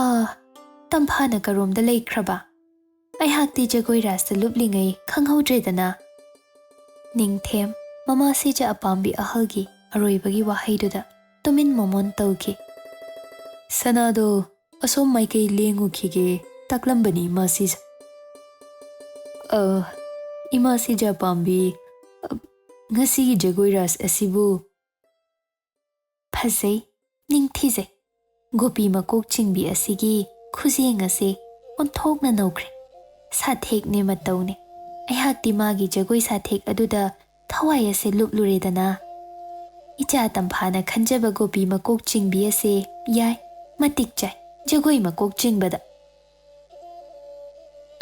"ꯑꯥ, ꯇꯝꯐꯥꯅ ꯀꯔꯣꯝꯗ ꯂꯩꯈ꯭ꯔꯕ? ꯑꯩꯍꯥꯛꯇꯤ ꯖꯒꯣꯏ ꯔꯥꯁꯇ ꯂꯨꯞꯂꯤꯉꯩ ꯈꯪꯍꯧꯗ꯭ꯔꯦꯗꯅ꯫" ꯅꯤꯡꯊꯦꯝ ꯃꯃꯥ ꯁꯤꯖ ꯑꯄꯥꯝꯕꯤ ꯑꯍꯜꯒꯤ ꯑꯔꯣꯏꯕꯒꯤ ꯋꯥꯍꯩꯗꯨꯗ ꯇꯨꯃꯤꯟ ꯃꯣꯃꯣꯟ ꯇꯧꯈꯤ꯫ "ꯁꯅꯥꯗꯣ ꯑꯁꯣꯝ ꯃꯥꯏꯀꯩ ꯂꯦꯡꯉꯨꯈꯤꯒꯦ ꯇꯥꯛꯂꯝꯕꯅꯤ ꯏꯃꯥ ꯁꯤꯖ꯫" "ꯑ, ꯏꯃꯥ ꯁꯤꯖꯥ ꯄꯥꯝꯕꯤ, ꯑ, ꯉꯁꯤꯒꯤ ꯖꯒꯣꯏ ꯔꯥꯁ ꯑꯁꯤꯕꯨ ꯐꯖꯩ, ꯅꯤꯡꯊꯤꯖꯩ꯫ ꯒꯣꯄꯤ ꯃꯀꯣꯛ ꯆꯤꯡꯕꯤ ꯑꯁꯤꯒꯤ ꯈꯨꯖꯦꯡ ꯑꯁꯤ ꯑꯣꯟꯊꯣꯛꯅ ꯅꯧꯈ꯭ꯔꯦ꯫ ꯁꯥꯊꯦꯛꯅꯦ ꯃꯇꯧꯅꯦ꯫ ꯑꯩꯍꯥꯛꯇꯤ ꯃꯥꯒꯤ ꯖꯒꯣꯏ ꯁꯥꯊꯦꯛ ꯑꯗꯨꯗ ꯊꯋꯥꯏ ꯑꯁꯤ ꯂꯨꯞꯂꯨꯔꯦꯗꯅ꯫ ꯏꯆꯥ ꯇꯝꯐꯥꯅ ꯈꯟꯖꯕ ꯒꯣꯄꯤ ꯃꯀꯣꯛ ꯆꯤꯡꯕꯤ ꯑꯁꯦ ꯌꯥꯏ, ꯃꯇꯤꯛ ꯆꯥꯏ ꯖꯒꯣꯏ ꯃꯀꯣꯛ ꯆꯤꯡꯕꯗ꯫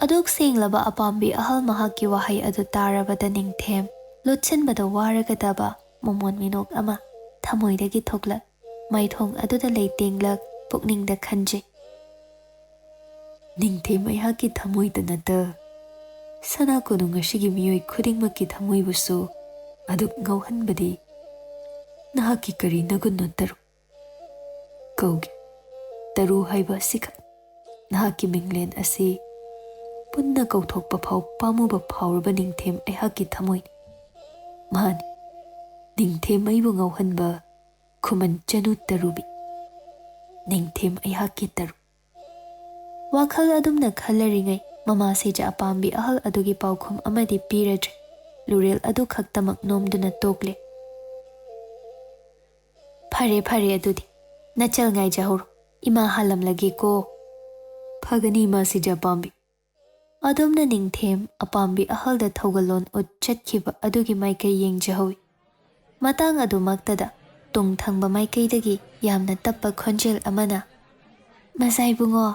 ꯑꯗꯨꯛ ꯁꯦꯡꯂꯕ ꯑꯄꯥꯝꯕꯤ ꯑꯍꯜ ꯃꯍꯥꯛꯀꯤ ꯋꯥꯍꯩ ꯑꯗꯨ ꯇꯥꯔꯕꯗ ꯅꯤꯡꯊꯦꯝ ꯂꯣꯠꯁꯤꯟꯕꯗ ꯋꯥꯔꯒꯗꯕ ꯃꯃꯣꯟ ꯃꯤꯅꯣꯛ ꯑꯃ ꯊꯃꯣꯏꯗꯒꯤ ꯊꯣꯛꯂꯛ, ꯃꯥꯏꯊꯣꯡ ꯑꯗꯨꯗ ꯂꯩꯇꯦꯡꯂꯛ, ꯄꯨꯛꯅꯤꯡꯗ ꯈꯟꯖꯩ꯫ ꯅꯤꯡꯊꯦꯝ ꯑꯩꯍꯥꯛꯀꯤ ꯊꯃꯣꯏꯗ ꯅꯠꯇ, ꯁꯅꯥ ꯀꯣꯅꯨꯡ ꯑꯁꯤꯒꯤ ꯃꯤꯑꯣꯏ ꯈꯨꯗꯤꯡꯃꯛꯀꯤ ꯊꯃꯣꯏꯕꯨꯁꯨ ꯑꯗꯨꯛ ꯉꯥꯎꯍꯟꯕꯗꯤ ꯅꯍꯥꯛꯀꯤ ꯀꯔꯤ ꯅꯒꯨꯟꯅꯣ ꯇꯔꯨ? ꯀꯧꯒꯦ꯫ ꯇꯔꯨ ꯍꯥꯏꯕ ꯑꯁꯤꯈꯛ꯫ ꯅꯍꯥꯛꯀꯤ ꯃꯤꯡꯂꯦꯟ ꯑꯁꯤ ꯄꯨꯟꯅ ꯀꯧꯊꯣꯛꯄ ꯐꯥꯎ ꯄꯥꯝꯃꯨꯕ ꯐꯥꯎꯔꯕ ꯅꯤꯡꯊꯦꯝ ꯑꯩꯍꯥꯛꯀꯤ ꯊꯃꯣꯏꯅꯤ꯫ ꯃꯍꯥꯛꯅꯤ ꯅꯤꯡꯊꯦꯝ ꯑꯩꯕꯨ ꯉꯥꯎꯍꯟꯕ ꯈꯨꯃꯟ ꯆꯅꯨ ꯇꯔꯨꯕꯤ꯫ ꯅꯤꯡꯊꯦꯝ ꯑꯩꯍꯥꯛꯀꯤ ꯇꯔꯨ꯫ ꯋꯥꯈꯜ ꯑꯗꯨꯝꯅ ꯈꯜꯂꯔꯤꯉꯩ ꯃꯃꯥ ꯁꯤꯖ ꯑꯄꯥꯝꯕꯤ ꯑꯍꯜ ꯑꯗꯨꯒꯤ ꯄꯥꯎꯈꯨꯝ ꯑꯃꯗꯤ ꯄꯤꯔꯗ꯭ꯔꯦ꯫ ꯂꯨꯔꯦꯜ ꯑꯗꯨ ꯈꯛꯇꯃꯛ ꯅꯣꯝꯗꯨꯅ ꯇꯣꯛꯂꯦ꯫ ꯐꯔꯦ, ꯐꯔꯦ, ꯑꯗꯨꯗꯤ ꯅꯆꯜ ꯉꯥꯏꯖꯍꯧꯔꯣ꯫ ꯏꯃꯥ ꯍꯥꯜꯂꯝꯂꯒꯦꯀꯣ꯫ ꯐꯒꯅꯤ, ꯏꯃꯥ ꯁꯤꯖ ꯑꯄꯥꯝꯕꯤ꯫ ꯑꯗꯨꯝꯅ ꯅꯤꯡꯊꯦꯝ ꯑꯄꯥꯝꯕꯤ ꯑꯍꯜꯗ ꯊꯧꯒꯜꯂꯣꯟ ꯎꯠ ꯆꯠꯈꯤꯕ ꯑꯗꯨꯒꯤ ꯃꯥꯏꯀꯩ ꯌꯦꯡꯖꯍꯧꯏ꯫ ꯃꯇꯥꯡ ꯑꯗꯨꯃꯛꯇꯗ ꯇꯨꯡ ꯊꯪꯕ ꯃꯥꯏꯀꯩꯗꯒꯤ ꯌꯥꯝꯅ ꯇꯞꯄ ꯈꯣꯟꯖꯦꯜ ꯑꯃꯅ, "ꯃꯖꯥ ꯏꯕꯨꯡꯉꯣ!"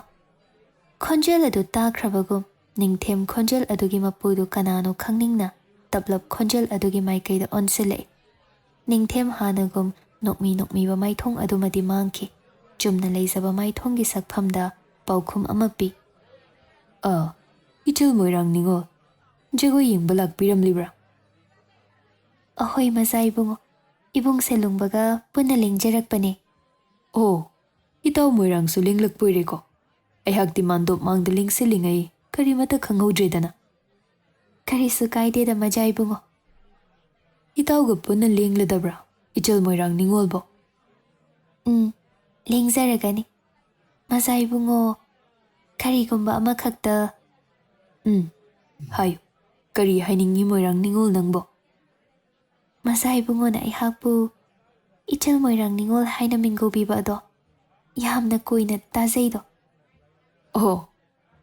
ꯈꯣꯟꯖꯦꯜ ꯑꯗꯨ ꯇꯥꯈ꯭ꯔꯕꯒꯨꯝ ꯅꯤꯡꯊꯦꯝ ꯈꯣꯟꯖꯦꯜ ꯑꯗꯨꯒꯤ ꯃꯄꯨꯗꯨ ꯀꯅꯥꯅꯣ ꯈꯪꯅꯤꯡꯅ ꯇꯞꯂꯞ ꯈꯣꯟꯖꯦꯜ ꯑꯗꯨꯒꯤ ꯃꯥꯏꯀꯩꯗ ꯑꯣꯟꯁꯤꯜꯂꯛꯏ꯫ ꯅꯤꯡꯊꯦꯝ ꯍꯥꯟꯅꯒꯨꯝ ꯅꯣꯛꯃꯤ ꯅꯣꯛꯃꯤꯕ ꯃꯥꯏꯊꯣꯡ ꯑꯗꯨꯃꯗꯤ ꯃꯥꯡꯈꯤ꯫ ꯆꯨꯝꯅ ꯂꯩꯖꯕ ꯃꯥꯏꯊꯣꯡꯒꯤ ꯁꯛꯐꯝꯗ ꯄꯥꯎꯈꯨꯝ ꯑꯃ ꯄꯤ꯫ "ꯑ, ꯏꯆꯜ ꯃꯣꯏꯔꯥꯡ ꯅꯤꯉꯣꯜ, ꯖꯒꯣꯏ ꯌꯦꯡꯕ ꯂꯥꯛꯄꯤꯔꯝꯂꯤꯕ꯭ꯔꯥ?" "ꯑꯍꯣꯏ, ꯃꯖꯥ ꯏꯕꯨꯡꯉꯣ, ꯏꯕꯨꯡꯁꯦ ꯂꯨꯡꯕꯒ ꯄꯨꯟꯅ ꯂꯦꯡꯖꯔꯛꯄꯅꯦ꯫" "ꯑꯣ, ꯏꯇꯥꯎ ꯃꯣꯏꯔꯥꯡꯁꯨ ꯂꯦꯡꯂꯛꯄꯣꯏꯔꯦꯀꯣ? ꯑꯩꯍꯥꯛꯇꯤ ꯃꯥꯟꯗꯣꯞ ꯃꯥꯡꯗ ꯂꯦꯡꯁꯤꯜꯂꯤꯉꯩ ꯀꯔꯤꯃꯠꯇ ꯈꯪꯍꯧꯗ꯭ꯔꯦꯗꯅ꯫" "ꯀꯔꯤꯁꯨ ꯀꯥꯏꯗꯦꯗ, ꯃꯖꯥ ꯏꯕꯨꯡꯉꯣ꯫" "ꯏꯇꯥꯎꯒ ꯄꯨꯟꯅ ꯂꯦꯡꯂꯗꯕ꯭ꯔꯥ, ꯏꯆꯜ ꯃꯣꯏꯔꯥꯡ ꯅꯤꯉꯣꯜꯕꯣ?" "ꯎꯝ, ꯂꯦꯡꯖꯔꯒꯅꯤ꯫ ꯃꯖꯥ ꯏꯕꯨꯡꯉꯣ, ꯀꯔꯤꯒꯨꯝꯕ ꯑꯃꯈꯛꯇ..." "ꯎꯝ, ꯍꯥꯏꯌꯨ꯫" ꯀꯔꯤ ꯍꯥꯏꯅꯤꯡꯉꯤ ꯃꯣꯏꯔꯥꯡ ꯅꯤꯉꯣꯜ ꯅꯪꯕꯣ? ꯃꯁꯥ ꯏꯕꯨꯡꯉꯣꯅ ꯑꯩꯍꯥꯛꯄꯨ ꯏꯆꯜ ꯃꯣꯏꯔꯥꯡ ꯅꯤꯉꯣꯜ ꯍꯥꯏꯅ ꯃꯤꯡ ꯀꯧꯕꯤꯕ ꯑꯗꯣ ꯌꯥꯝꯅ ꯀꯨꯏꯅ ꯇꯥꯖꯩꯗꯣ꯫ ꯑꯣ,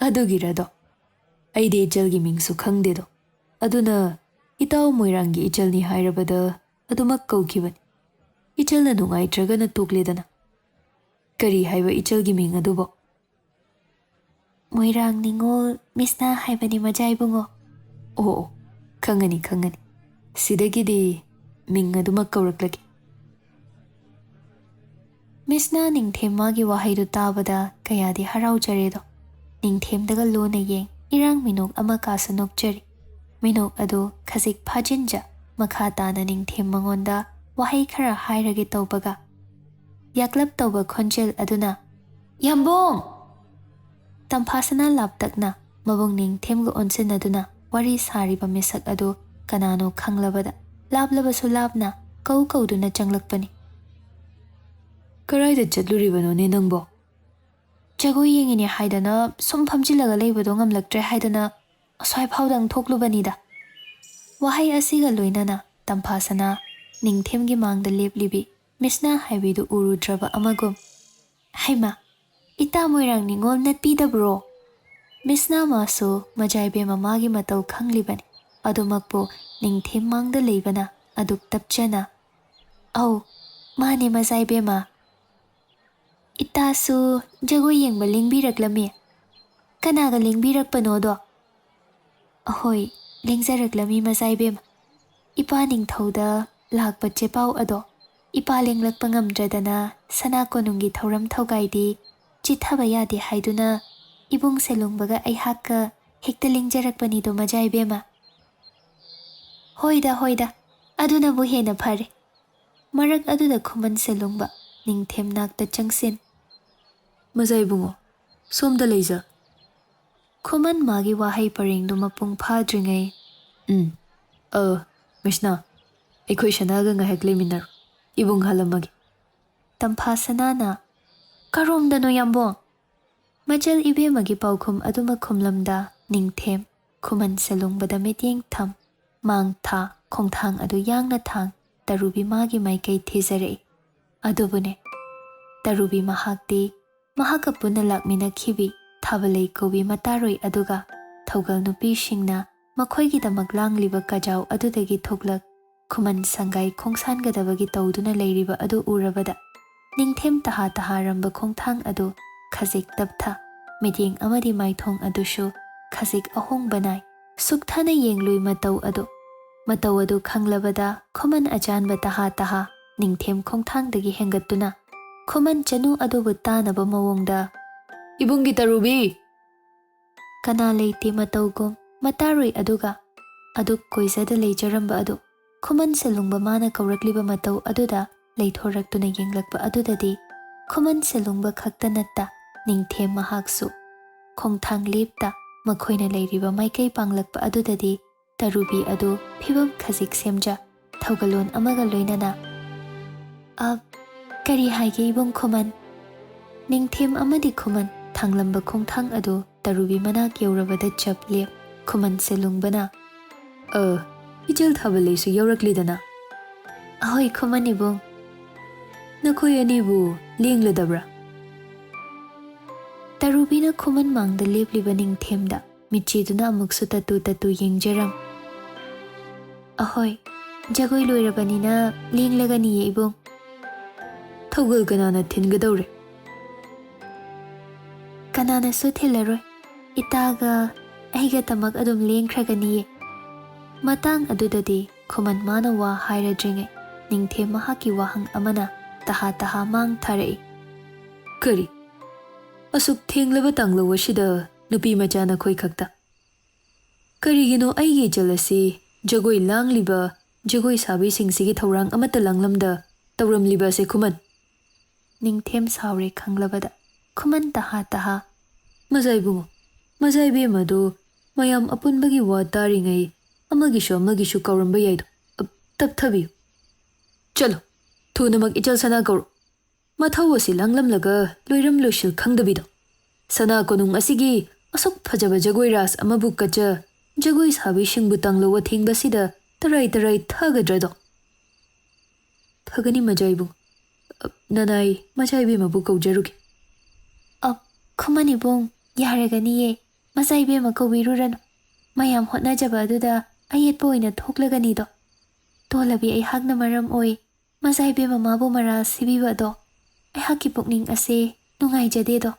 ꯑꯗꯨꯒꯤꯔꯗꯣ? ꯑꯩꯗꯤ ꯏꯆꯜꯒꯤ ꯃꯤꯡꯁꯨ ꯈꯪꯗꯦꯗꯣ꯫ ꯑꯗꯨꯅ ꯏꯇꯥꯎ ꯃꯣꯏꯔꯥꯡꯒꯤ ꯏꯆꯜꯅꯤ ꯍꯥꯏꯔꯕꯗ ꯑꯗꯨꯃꯛ ꯀꯧꯈꯤꯕꯅꯤ꯫ ꯏꯆꯜꯅ ꯅꯨꯡꯉꯥꯏꯇ꯭ꯔꯒꯅ ꯇꯣꯛꯂꯦꯗꯅ꯫ ꯀꯔꯤ ꯍꯥꯏꯕ ꯏꯆꯜꯒꯤ ꯃꯤꯡ ꯑꯗꯨꯕꯣ? ꯃꯣꯏꯔꯥꯡ ꯅꯤꯉꯣꯜ ꯃꯤꯁꯅꯥ ꯍꯥꯏꯕꯅꯤ ꯃꯖꯥ ꯏꯕꯨꯡꯉꯣ꯫ ꯑꯣ, ꯑꯣ, ꯈꯪꯉꯅꯤ, ꯈꯪꯉꯅꯤ꯫ ꯁꯤꯗꯒꯤꯗꯤ ꯃꯤꯡ ꯑꯗꯨꯃꯛ ꯀꯧꯔꯛꯂꯒꯦ꯫ ꯃꯤꯁꯅꯥ ꯅꯤꯡꯊꯦꯝ ꯃꯥꯒꯤ ꯋꯥꯍꯩꯗꯨ ꯇꯥꯕꯗ ꯀꯌꯥꯗꯤ ꯍꯔꯥꯎꯖꯔꯦꯗꯣ꯫ ꯅꯤꯡꯊꯦꯝꯗꯒ ꯂꯣꯟꯅ ꯌꯦꯡ ꯏꯔꯥꯡ ꯃꯤꯅꯣꯛ ꯑꯃ ꯀꯥꯁꯨ ꯅꯣꯛꯆꯔꯤ꯫ ꯃꯤꯅꯣꯛ ꯑꯗꯨ ꯈꯖꯤꯛ ꯐꯥꯖꯤꯟꯖ ꯃꯈꯥ ꯇꯥꯅ ꯅꯤꯡꯊꯦꯝ ꯃꯉꯣꯟꯗ ꯋꯥꯍꯩ ꯈꯔ ꯍꯥꯏꯔꯒꯦ ꯇꯧꯕꯒ, ꯌꯥꯛꯂꯞ ꯇꯧꯕ ꯈꯣꯟꯖꯦꯜ ꯑꯗꯨꯅ, "ꯌꯥꯝꯕꯣꯡ!" ꯇꯝꯐꯥꯁꯅꯥ ꯂꯥꯞꯇꯛꯅ ꯃꯕꯨꯡ ꯅꯤꯡꯊꯦꯝꯒ ꯑꯣꯟꯁꯤꯟꯅꯗꯨꯅ ꯋꯥꯔꯤ ꯁꯥꯔꯤꯕ ꯃꯤꯁꯛ ꯑꯗꯨ ꯀꯅꯥꯅꯣ ꯈꯪꯂꯕꯗ ꯂꯥꯞꯂꯕꯁꯨ ꯂꯥꯞꯅ ꯀꯧ ꯀꯧꯗꯨꯅ ꯆꯪꯂꯛꯄꯅꯤ꯫ "ꯀꯔꯥꯏꯗ ꯆꯠꯂꯨꯔꯤꯕꯅꯣꯅꯦ ꯅꯪꯕꯣ?" "ꯖꯒꯣꯏ ꯌꯦꯡꯉꯤꯅꯦ ꯍꯥꯏꯗꯅ ꯁꯨꯝ ꯐꯝꯖꯤꯜꯂꯒ ꯂꯩꯕꯗꯣ ꯉꯝꯂꯛꯇ꯭ꯔꯦ ꯍꯥꯏꯗꯅ ꯑꯁ꯭ꯋꯥꯏ ꯐꯥꯎꯗꯪ ꯊꯣꯛꯂꯨꯕꯅꯤꯗ꯫" ꯋꯥꯍꯩ ꯑꯁꯤꯒ ꯂꯣꯏꯅꯅ ꯇꯝꯐꯥꯁꯅꯥ ꯅꯤꯡꯊꯦꯝꯒꯤ ꯃꯥꯡꯗ ꯂꯦꯞꯂꯤꯕꯤ ꯃꯤꯁꯅꯥ ꯍꯥꯏꯕꯤꯗꯨ ꯎꯔꯨꯗ꯭ꯔꯕ ꯑꯃꯒꯨꯝ, "ꯍꯩꯃꯥ, ꯏꯇꯥ ꯃꯣꯏꯔꯥꯡ ꯅꯤꯉꯣꯜ ꯅꯠꯄꯤꯗꯕ꯭ꯔꯣ?" ꯃꯤꯁꯅꯥ ꯃꯥꯁꯨ ꯃꯖꯥꯏꯕꯦꯝ ꯃꯃꯥꯒꯤ ꯃꯇꯧ ꯈꯪꯂꯤꯕꯅꯤ꯫ ꯑꯗꯨꯃꯛꯄꯨ ꯅꯤꯡꯊꯦꯝ ꯃꯥꯡꯗ ꯂꯩꯕꯅ ꯑꯗꯨꯛ ꯇꯞꯆꯅ, "ꯑꯧ, ꯃꯥꯅꯦ ꯃꯖꯥꯏꯕꯦꯝꯃ꯫ ꯏꯇꯥꯁꯨ ꯖꯒꯣꯏ ꯌꯦꯡꯕ ꯂꯦꯡꯕꯤꯔꯛꯂꯝꯃꯤ꯫ ꯀꯅꯥꯒ ꯂꯦꯡꯕꯤꯔꯛꯄꯅꯣꯗꯣ?" "ꯑꯍꯣꯏ, ꯂꯦꯡꯖꯔꯛꯂꯝꯃꯤ ꯃꯖꯥꯏꯕꯦꯝꯃ꯫ ꯏꯄꯥ ꯅꯤꯡꯊꯧꯗ ꯂꯥꯛꯄ ꯆꯦꯄꯥꯎ ꯑꯗꯣ ꯏꯄꯥ ꯂꯦꯡꯂꯛꯄ ꯉꯝꯗ꯭ꯔꯗꯅ ꯁꯅꯥ ꯀꯣꯅꯨꯡꯒꯤ ꯊꯧꯔꯝ ꯊꯧꯒꯥꯏꯗꯤ ꯆꯤꯠꯊꯕ ꯌꯥꯗꯦ ꯍꯥꯏꯗꯨꯅ ꯏꯕꯨꯡ ꯁꯦꯂꯨꯡꯕꯒ ꯑꯩꯍꯥꯛꯀ ꯍꯦꯛꯇ ꯂꯦꯡꯖꯔꯛꯄꯅꯤꯗꯣ ꯃꯖꯥꯏꯕꯦꯝꯃ꯫" "ꯍꯣꯏꯗ, ꯍꯣꯏꯗ, ꯑꯗꯨꯅꯕꯨ ꯍꯦꯟꯅ ꯐꯔꯦ꯫" ꯃꯔꯛ ꯑꯗꯨꯗ ꯈꯨꯃꯟ ꯁꯦꯂꯨꯡꯕ ꯅꯤꯡꯊꯦꯝ ꯅꯥꯛꯇ ꯆꯪꯁꯤꯟ, "ꯃꯖꯥ ꯏꯕꯨꯡꯉꯣ, ꯁꯣꯝꯗ ꯂꯩꯖ꯫" ꯈꯨꯃꯟ ꯃꯥꯒꯤ ꯋꯥꯍꯩ ꯄꯔꯦꯡꯗꯨ ꯃꯄꯨꯡ ꯐꯥꯗ꯭ꯔꯤꯉꯩ, "ꯎꯝ, ꯑ, ꯃꯤꯁꯅꯥ, ꯑꯩꯈꯣꯏ ꯁꯅꯥꯒ ꯉꯥꯏꯍꯥꯛ ꯂꯩꯃꯤꯟꯅꯔꯣ꯫ ꯏꯕꯨꯡ ꯍꯜꯂꯝꯃꯒꯦ꯫" ꯇꯝꯐꯥ ꯁꯅꯥꯅ, "ꯀꯔꯣꯝꯗꯅꯣ ꯌꯥꯝꯕꯣꯡ?" ꯃꯆꯜ ꯏꯕꯦꯝꯃꯒꯤ ꯄꯥꯎꯈꯨꯝ ꯑꯗꯨꯃꯛ ꯈꯨꯝꯂꯝꯗ ꯅꯤꯡꯊꯦꯝ, ꯈꯨꯃꯟ ꯁꯦꯂꯨꯡꯕꯗ ꯃꯤꯠꯌꯦꯡ ꯊꯝ꯫ ꯃꯥꯡ ꯊꯥ, ꯈꯣꯡꯊꯥꯡ ꯑꯗꯨ ꯌꯥꯡꯅ ꯊꯥꯡ꯫ ꯇꯔꯨꯕꯤ ꯃꯥꯒꯤ ꯃꯥꯏꯀꯩ ꯊꯤꯖꯔꯛꯏ꯫ ꯑꯗꯨꯕꯨꯅꯦ, ꯇꯔꯨꯕꯤ ꯃꯍꯥꯛꯇꯤ ꯃꯍꯥꯛꯀ ꯄꯨꯟꯅ ꯂꯥꯛꯃꯤꯟꯅꯈꯤꯕꯤ ꯊꯥꯕꯂꯩ ꯀꯧꯕꯤ ꯃꯇꯥꯔꯣꯏ ꯑꯗꯨꯒ ꯊꯧꯒꯜ ꯅꯨꯄꯤꯁꯤꯡꯅ ꯃꯈꯣꯏꯒꯤꯗꯃꯛ ꯂꯥꯡꯂꯤꯕ ꯀꯖꯥꯎ ꯑꯗꯨꯗꯒꯤ ꯊꯣꯛꯂꯛ ꯈꯨꯃꯟ ꯁꯪꯒꯥꯏ ꯈꯣꯡꯁꯥꯟꯒꯗꯕꯒꯤ ꯇꯧꯗꯨꯅ ꯂꯩꯔꯤꯕ ꯑꯗꯨ ꯎꯔꯕꯗ, ꯅꯤꯡꯊꯦꯝ ꯇꯍꯥ ꯇꯍꯥꯔꯝꯕ ꯈꯣꯡꯊꯥꯡ ꯑꯗꯨ ꯈꯖꯤꯛ ꯇꯞꯊ, ꯃꯤꯠꯌꯦꯡ ꯑꯃꯗꯤ ꯃꯥꯏꯊꯣꯡ ꯑꯗꯨꯁꯨ ꯈꯖꯤꯛ ꯑꯍꯣꯡꯕ ꯅꯥꯏ꯫ ꯁꯨꯛꯊꯅ ꯌꯦꯡꯂꯨꯏ ꯃꯇꯧ ꯑꯗꯨ꯫ ꯃꯇꯧ ꯑꯗꯨ ꯈꯪꯂꯕꯗ ꯈꯨꯃꯟ ꯑꯆꯥꯟꯕ ꯇꯍꯥ ꯇꯍꯥ ꯅꯤꯡꯊꯦꯝ ꯈꯣꯡꯊꯥꯡꯗꯒꯤ ꯍꯦꯟꯒꯠꯇꯨꯅ ꯈꯨꯃꯟ ꯆꯅꯨ ꯑꯗꯨꯕꯨ ꯇꯥꯅꯕ ꯃꯑꯣꯡꯗ, "ꯏꯕꯨꯡꯒꯤ ꯇꯔꯨꯕꯤ!" ꯀꯅꯥ ꯂꯩꯇꯦ ꯃꯇꯧꯒꯨꯝ ꯃꯇꯥꯔꯣꯏ ꯑꯗꯨꯒ ꯑꯗꯨꯛ ꯀꯣꯏꯖꯗ ꯂꯩꯖꯔꯝꯕ ꯑꯗꯨ ꯈꯨꯃꯟ ꯁꯦꯂꯨꯡꯕ ꯃꯥꯅ ꯀꯧꯔꯛꯂꯤꯕ ꯃꯇꯧ ꯑꯗꯨꯗ ꯂꯩꯊꯣꯔꯛꯇꯨꯅ ꯌꯦꯡꯂꯛꯄ ꯑꯗꯨꯗꯗꯤ ꯈꯨꯃꯟ ꯁꯦꯂꯨꯡꯕ ꯈꯛꯇ ꯅꯠꯇ ꯅꯤꯡꯊꯦꯝ ꯃꯍꯥꯛꯁꯨ ꯈꯣꯡꯊꯥꯡ ꯂꯦꯞꯇ ꯃꯈꯣꯏꯅ ꯂꯩꯔꯤꯕ ꯃꯥꯏꯀꯩ ꯄꯥꯡꯂꯛꯄ ꯑꯗꯨꯗꯗꯤ ꯇꯔꯨꯕꯤ ꯑꯗꯨ ꯐꯤꯕꯝ ꯈꯖꯤꯛ ꯁꯦꯝꯖ ꯊꯧꯒꯜꯂꯣꯟ ꯑꯃꯒ ꯂꯣꯏꯅꯅ, "ꯑ, ꯀꯔꯤ ꯍꯥꯏꯒꯦ ꯏꯕꯨꯡ ꯈꯨꯃꯟ?" ꯅꯤꯡꯊꯦꯝ ꯑꯃꯗꯤ ꯈꯨꯃꯟ ꯊꯥꯡꯂꯝꯕ ꯈꯣꯡꯊꯥꯡ ꯑꯗꯨ ꯇꯔꯨꯕꯤ ꯃꯅꯥꯛ ꯌꯧꯔꯕꯗ ꯆꯞ ꯂꯦꯞ꯫ ꯈꯨꯃꯟ ꯁꯦꯂꯨꯡꯕꯅ, "ꯑ, ꯏꯆꯜ ꯊꯥꯕꯂꯩꯁꯨ ꯌꯧꯔꯛꯂꯤꯗꯅ?" "ꯑꯍꯣꯏ ꯈꯨꯃꯟ ꯏꯕꯨꯡ꯫" "ꯅꯈꯣꯏ ꯑꯅꯤꯕꯨ ꯂꯦꯡꯂꯗꯕ꯭ꯔꯥ?" ꯇꯔꯨꯕꯤꯅ ꯈꯨꯃꯟ ꯃꯥꯡꯗ ꯂꯦꯞꯂꯤꯕ ꯅꯤꯡꯊꯦꯝꯗ ꯃꯤꯠꯆꯤꯗꯨꯅ ꯑꯃꯨꯛꯁꯨ ꯇꯠꯇꯨ ꯇꯠꯇꯨ ꯌꯦꯡꯖꯔꯝ꯫ "ꯑꯍꯣꯏ, ꯖꯒꯣꯏ ꯂꯣꯏꯔꯕꯅꯤꯅ ꯂꯦꯡꯂꯒꯅꯤꯌꯦ ꯏꯕꯨꯡ꯫" "ꯊꯧꯒꯜ ꯀꯅꯥꯅ ꯊꯤꯟꯒꯗꯧꯔꯦ?" "ꯀꯅꯥꯅꯁꯨ ꯊꯤꯜꯂꯔꯣꯏ꯫ ꯏꯇꯥꯒ ꯑꯩꯒ ꯇꯃꯛ ꯑꯗꯨꯝ ꯂꯦꯡꯈ꯭ꯔꯒꯅꯤꯌꯦ꯫" ꯃꯇꯥꯡ ꯑꯗꯨꯗꯗꯤ ꯈꯨꯃꯟ ꯃꯥꯅ ꯋꯥ ꯍꯥꯏꯔꯗ꯭ꯔꯤꯉꯩ ꯅꯤꯡꯊꯦꯝ ꯃꯍꯥꯛꯀꯤ ꯋꯥꯍꯪ ꯑꯃꯅ ꯇꯍꯥ ꯇꯍꯥ ꯃꯥꯡ ꯊꯥꯔꯛꯏ꯫ "ꯀꯔꯤ? ꯑꯁꯨꯛ ꯊꯦꯡꯂꯕ ꯇꯥꯡꯂꯧ ꯑꯁꯤꯗ ꯅꯨꯄꯤ ꯃꯆꯥ ꯅꯈꯣꯏ ꯈꯛꯇ? ꯀꯔꯤꯒꯤꯅꯣ ꯑꯩꯒꯤ ꯏꯆꯜ ꯑꯁꯤ ꯖꯒꯣꯏ ꯂꯥꯡꯂꯤꯕ ꯖꯒꯣꯏ ꯁꯥꯕꯤꯁꯤꯡꯁꯤꯒꯤ ꯊꯧꯔꯥꯡ ꯑꯃꯠꯇ ꯂꯥꯡꯂꯝꯗ ꯇꯧꯔꯝꯂꯤꯕ ꯑꯁꯦ ꯈꯨꯃꯟ?" ꯅꯤꯡꯊꯦꯝ ꯁꯥꯎꯔꯦ ꯈꯪꯂꯕꯗ꯫ ꯈꯨꯃꯟ ꯇꯍꯥ ꯇꯍꯥ, "ꯃꯖꯥ ꯏꯕꯨꯡꯉꯣ, ꯃꯖꯥ ꯏꯕꯦꯝꯃ ꯑꯗꯨ ꯃꯌꯥꯝ ꯑꯄꯨꯟꯕꯒꯤ ꯋꯥ ꯇꯥꯔꯤꯉꯩ ꯑꯃꯒꯤꯁꯨ ꯑꯃꯒꯤꯁꯨ ꯀꯥꯎꯔꯝꯕ ꯌꯥꯏꯗꯣ꯫ ꯑꯞ, ꯇꯞꯊꯕꯤꯌꯨ꯫ ꯆꯠꯂꯣ, ꯊꯨꯅꯃꯛ ꯏꯆꯜ ꯁꯅꯥ ꯀꯧꯔꯣ꯫ ꯃꯊꯧ ꯑꯁꯤ ꯂꯥꯡꯂꯝꯂꯒ ꯂꯣꯏꯔꯝ ꯂꯣꯏꯁꯤꯜ ꯈꯪꯗꯕꯤꯗꯣ꯫ ꯁꯅꯥ ꯀꯣꯅꯨꯡ ꯑꯁꯤꯒꯤ ꯑꯁꯨꯛ ꯐꯖꯕ ꯖꯒꯣꯏ ꯔꯥꯁ ꯑꯃꯕꯨ ꯀꯠꯆ ꯖꯒꯣꯏ ꯁꯥꯕꯤꯁꯤꯡꯕꯨ ꯇꯥꯡꯂꯧ ꯑꯊꯦꯡꯕꯁꯤꯗ ꯇꯔꯥꯏ ꯇꯔꯥꯏ ꯊꯥꯒꯗ꯭ꯔꯗꯣ? ꯐꯒꯅꯤ ꯃꯖꯥ ꯏꯕꯨꯡ꯫ ꯑ, ꯅꯅꯥꯏ ꯃꯖꯥ ꯏꯕꯦꯝꯃꯕꯨ ꯀꯧꯖꯔꯨꯒꯦ꯫ ꯑ, ꯈꯨꯃꯟ ꯏꯕꯨꯡ, ꯌꯥꯔꯒꯅꯤꯌꯦ꯫ ꯃꯖꯥ ꯏꯕꯦꯝꯃ ꯀꯧꯕꯤꯔꯨꯔꯅꯨ꯫ ꯃꯌꯥꯝ ꯍꯣꯠꯅꯖꯕ ꯑꯗꯨꯗ ꯑꯌꯦꯠꯄ ꯑꯣꯏꯅ ꯊꯣꯛꯂꯒꯅꯤꯗꯣ꯫ ꯇꯣꯜꯂꯕꯤ ꯑꯩꯍꯥꯛꯅ ꯃꯔꯝ ꯑꯣꯏ ꯃꯖꯥ ꯏꯕꯦꯝꯃ ꯃꯥꯕꯨ ꯃꯔꯥꯜ ꯁꯤꯕꯤꯕ ꯑꯗꯣ ꯑꯩꯍꯥꯛꯀꯤ ꯄꯨꯛꯅꯤꯡ ꯑꯁꯦ ꯅꯨꯡꯉꯥꯏꯖꯗꯦꯗꯣ꯫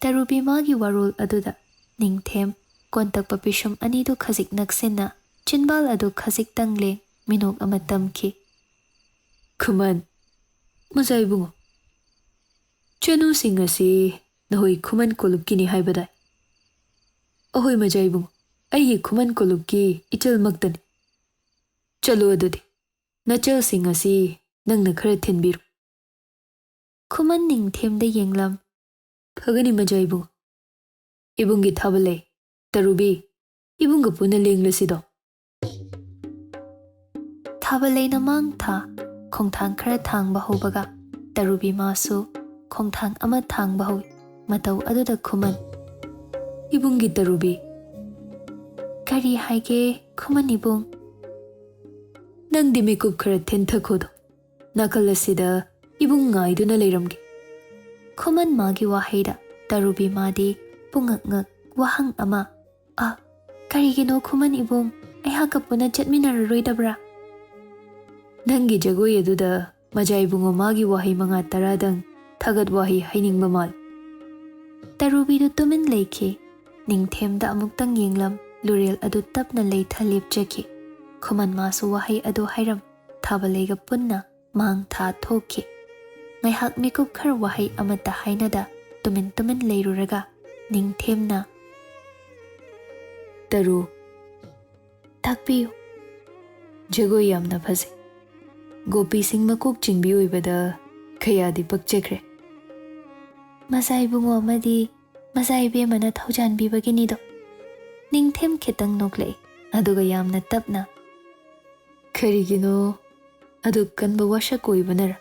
ꯇꯔꯨꯕꯤ ꯃꯥꯒꯤ ꯋꯥꯔꯣꯜ ꯑꯗꯨꯗ ꯅꯤꯡꯊꯦꯝ ꯀꯣꯟꯇꯛꯄ ꯄꯤꯁꯨꯝ ꯑꯅꯤꯗꯨ ꯈꯖꯤꯛ ꯅꯛꯁꯤꯟꯅ ꯆꯤꯟꯕꯥꯜ ꯑꯗꯨ ꯈꯖꯤꯛꯇꯪ ꯂꯦꯡ ꯃꯤꯅꯣꯛ ꯑꯃ ꯇꯝꯈꯤ꯫ ꯈꯨꯃꯟ, ꯃꯖꯥ ꯏꯕꯨꯡꯉꯣ, ꯆꯅꯨꯁꯤꯡ ꯑꯁꯤ ꯅꯈꯣꯏ ꯈꯨꯃꯟ ꯀꯣꯂꯨꯞꯀꯤꯅꯤ ꯍꯥꯏꯕꯗꯥꯏ? ꯑꯍꯣꯏ ꯃꯖꯥ ꯏꯕꯨꯡꯉꯣ, ꯑꯩꯒꯤ ꯈꯨꯃꯟ ꯀꯣꯂꯨꯞꯀꯤ ꯏꯆꯜꯃꯛꯇꯅꯤ꯫ ꯆꯠꯂꯣ ꯑꯗꯨꯗꯤ, ꯅꯆꯜꯁꯤꯡ ꯑꯁꯤ ꯅꯪꯅ ꯈꯔ ꯊꯤꯟꯕꯤꯔꯨ꯫ ꯈꯨꯃꯟ ꯅꯤꯡꯊꯦꯝꯗ ꯌꯦꯡꯂꯝ꯫ ꯐꯒꯅꯤ ꯃꯖꯥ ꯏꯕꯨꯡ꯫ ꯏꯕꯨꯡꯒꯤ ꯊꯥꯕ ꯂꯩ꯫ ꯇꯔꯨꯕꯤ, ꯏꯕꯨꯡꯒ ꯄꯨꯟꯅ ꯂꯦꯡꯂꯁꯤꯗꯣ꯫ ꯊꯥꯕ ꯂꯩꯅ ꯃꯥꯡ ꯊꯥ ꯈꯣꯡꯊꯥꯡ ꯈꯔ ꯊꯥꯡꯕ ꯍꯧꯕꯒ ꯇꯔꯨꯕꯤ ꯃꯥꯁꯨ ꯈꯣꯡꯊꯥꯡ ꯑꯃ ꯊꯥꯡꯕ ꯍꯧꯏ꯫ ꯃꯇꯧ ꯑꯗꯨꯗ ꯈꯨꯃꯟ꯫ ꯏꯕꯨꯡꯒꯤ ꯇꯔꯨꯕꯤ꯫ ꯀꯔꯤ ꯍꯥꯏꯒꯦ ꯈꯨꯃꯟ ꯏꯕꯨꯡ? ꯅꯪꯗꯤ ꯃꯤꯀꯨꯞ ꯈꯔ ꯊꯤꯟꯊꯈꯣꯗꯣ꯫ ꯅꯥꯀꯜ ꯑꯁꯤꯗ ꯏꯕꯨꯡ ꯉꯥꯏꯗꯨꯅ ꯂꯩꯔꯝꯒꯦ꯫ ꯈꯨꯃꯟ ꯃꯥꯒꯤ ꯋꯥꯍꯩꯗ ꯇꯔꯨꯕꯤ ꯃꯥꯗꯤ ꯄꯨꯡꯉꯛ ꯉꯛ ꯋꯥꯍꯪ ꯑꯃ, "ꯑ, ꯀꯔꯤꯒꯤꯅꯣ ꯈꯨꯃꯟ ꯏꯕꯨꯡ? ꯑꯩꯍꯥꯛꯀ ꯄꯨꯟꯅ ꯆꯠꯃꯤꯟꯅꯔꯔꯣꯏꯗꯕ꯭ꯔꯥ?" ꯅꯪꯒꯤ ꯖꯒꯣꯏ ꯑꯗꯨꯗ ꯃꯖꯥ ꯏꯕꯨꯡꯉꯣ ꯃꯥꯒꯤ ꯋꯥꯍꯩ ꯃꯉꯥ ꯇꯔꯥꯗꯪ ꯊꯥꯒꯠ ꯋꯥꯍꯩ ꯍꯥꯏꯅꯤꯡꯕ ꯃꯥꯜꯂꯤ꯫ ꯇꯔꯨꯕꯤꯗꯨ ꯇꯨꯃꯤꯟ ꯂꯩꯈꯤ꯫ ꯅꯤꯡꯊꯦꯝꯗ ꯑꯃꯨꯛꯇꯪ ꯌꯦꯡꯂꯝ, ꯂꯨꯔꯦꯜ ꯑꯗꯨ ꯇꯞꯅ ꯂꯩꯊ ꯂꯦꯞꯆꯈꯤ꯫ ꯈꯨꯃꯟ ꯃꯥꯁꯨ ꯋꯥꯍꯩ ꯑꯗꯨ ꯍꯥꯏꯔꯝ, ꯊꯥꯕ ꯂꯩꯒ ꯄꯨꯟꯅ ꯃꯥꯡ ꯊꯥ ꯊꯣꯛꯈꯤ꯫ ꯉꯥꯏꯍꯥꯛ ꯃꯤꯀꯨꯞ ꯈꯔ ꯋꯥꯍꯩ ꯑꯃꯠꯇ ꯍꯥꯏꯅꯗ ꯇꯨꯃꯤꯟ ꯇꯨꯃꯤꯟ ꯂꯩꯔꯨꯔꯒ ꯅꯤꯡꯊꯦꯝꯅ, "ꯇꯔꯨ, ꯇꯥꯛꯄꯤꯌꯨ꯫ ꯖꯒꯣꯏ ꯌꯥꯝꯅ ꯐꯖꯩ꯫ ꯒꯣꯄꯤꯁꯤꯡ ꯃꯀꯣꯛ ꯆꯤꯡꯕꯤ ꯑꯣꯏꯕꯗ ꯀꯌꯥꯗꯤ ꯄꯛꯆꯈ꯭ꯔꯦ꯫ ꯃꯖꯥ ꯏꯕꯨꯡꯉꯣ ꯑꯃꯗꯤ ꯃꯖꯥ ꯏꯕꯦꯝꯃꯅ ꯊꯧꯖꯥꯟꯕꯤꯕꯒꯤꯅꯤꯗꯣ꯫" ꯅꯤꯡꯊꯦꯝ ꯈꯤꯇꯪ ꯅꯣꯛꯂꯛꯏ, ꯑꯗꯨꯒ ꯌꯥꯝꯅ ꯇꯞꯅ, "ꯀꯔꯤꯒꯤꯅꯣ ꯑꯗꯨꯛ ꯀꯟꯕ ꯋꯥꯁꯛ ꯑꯣꯏꯕꯅꯔ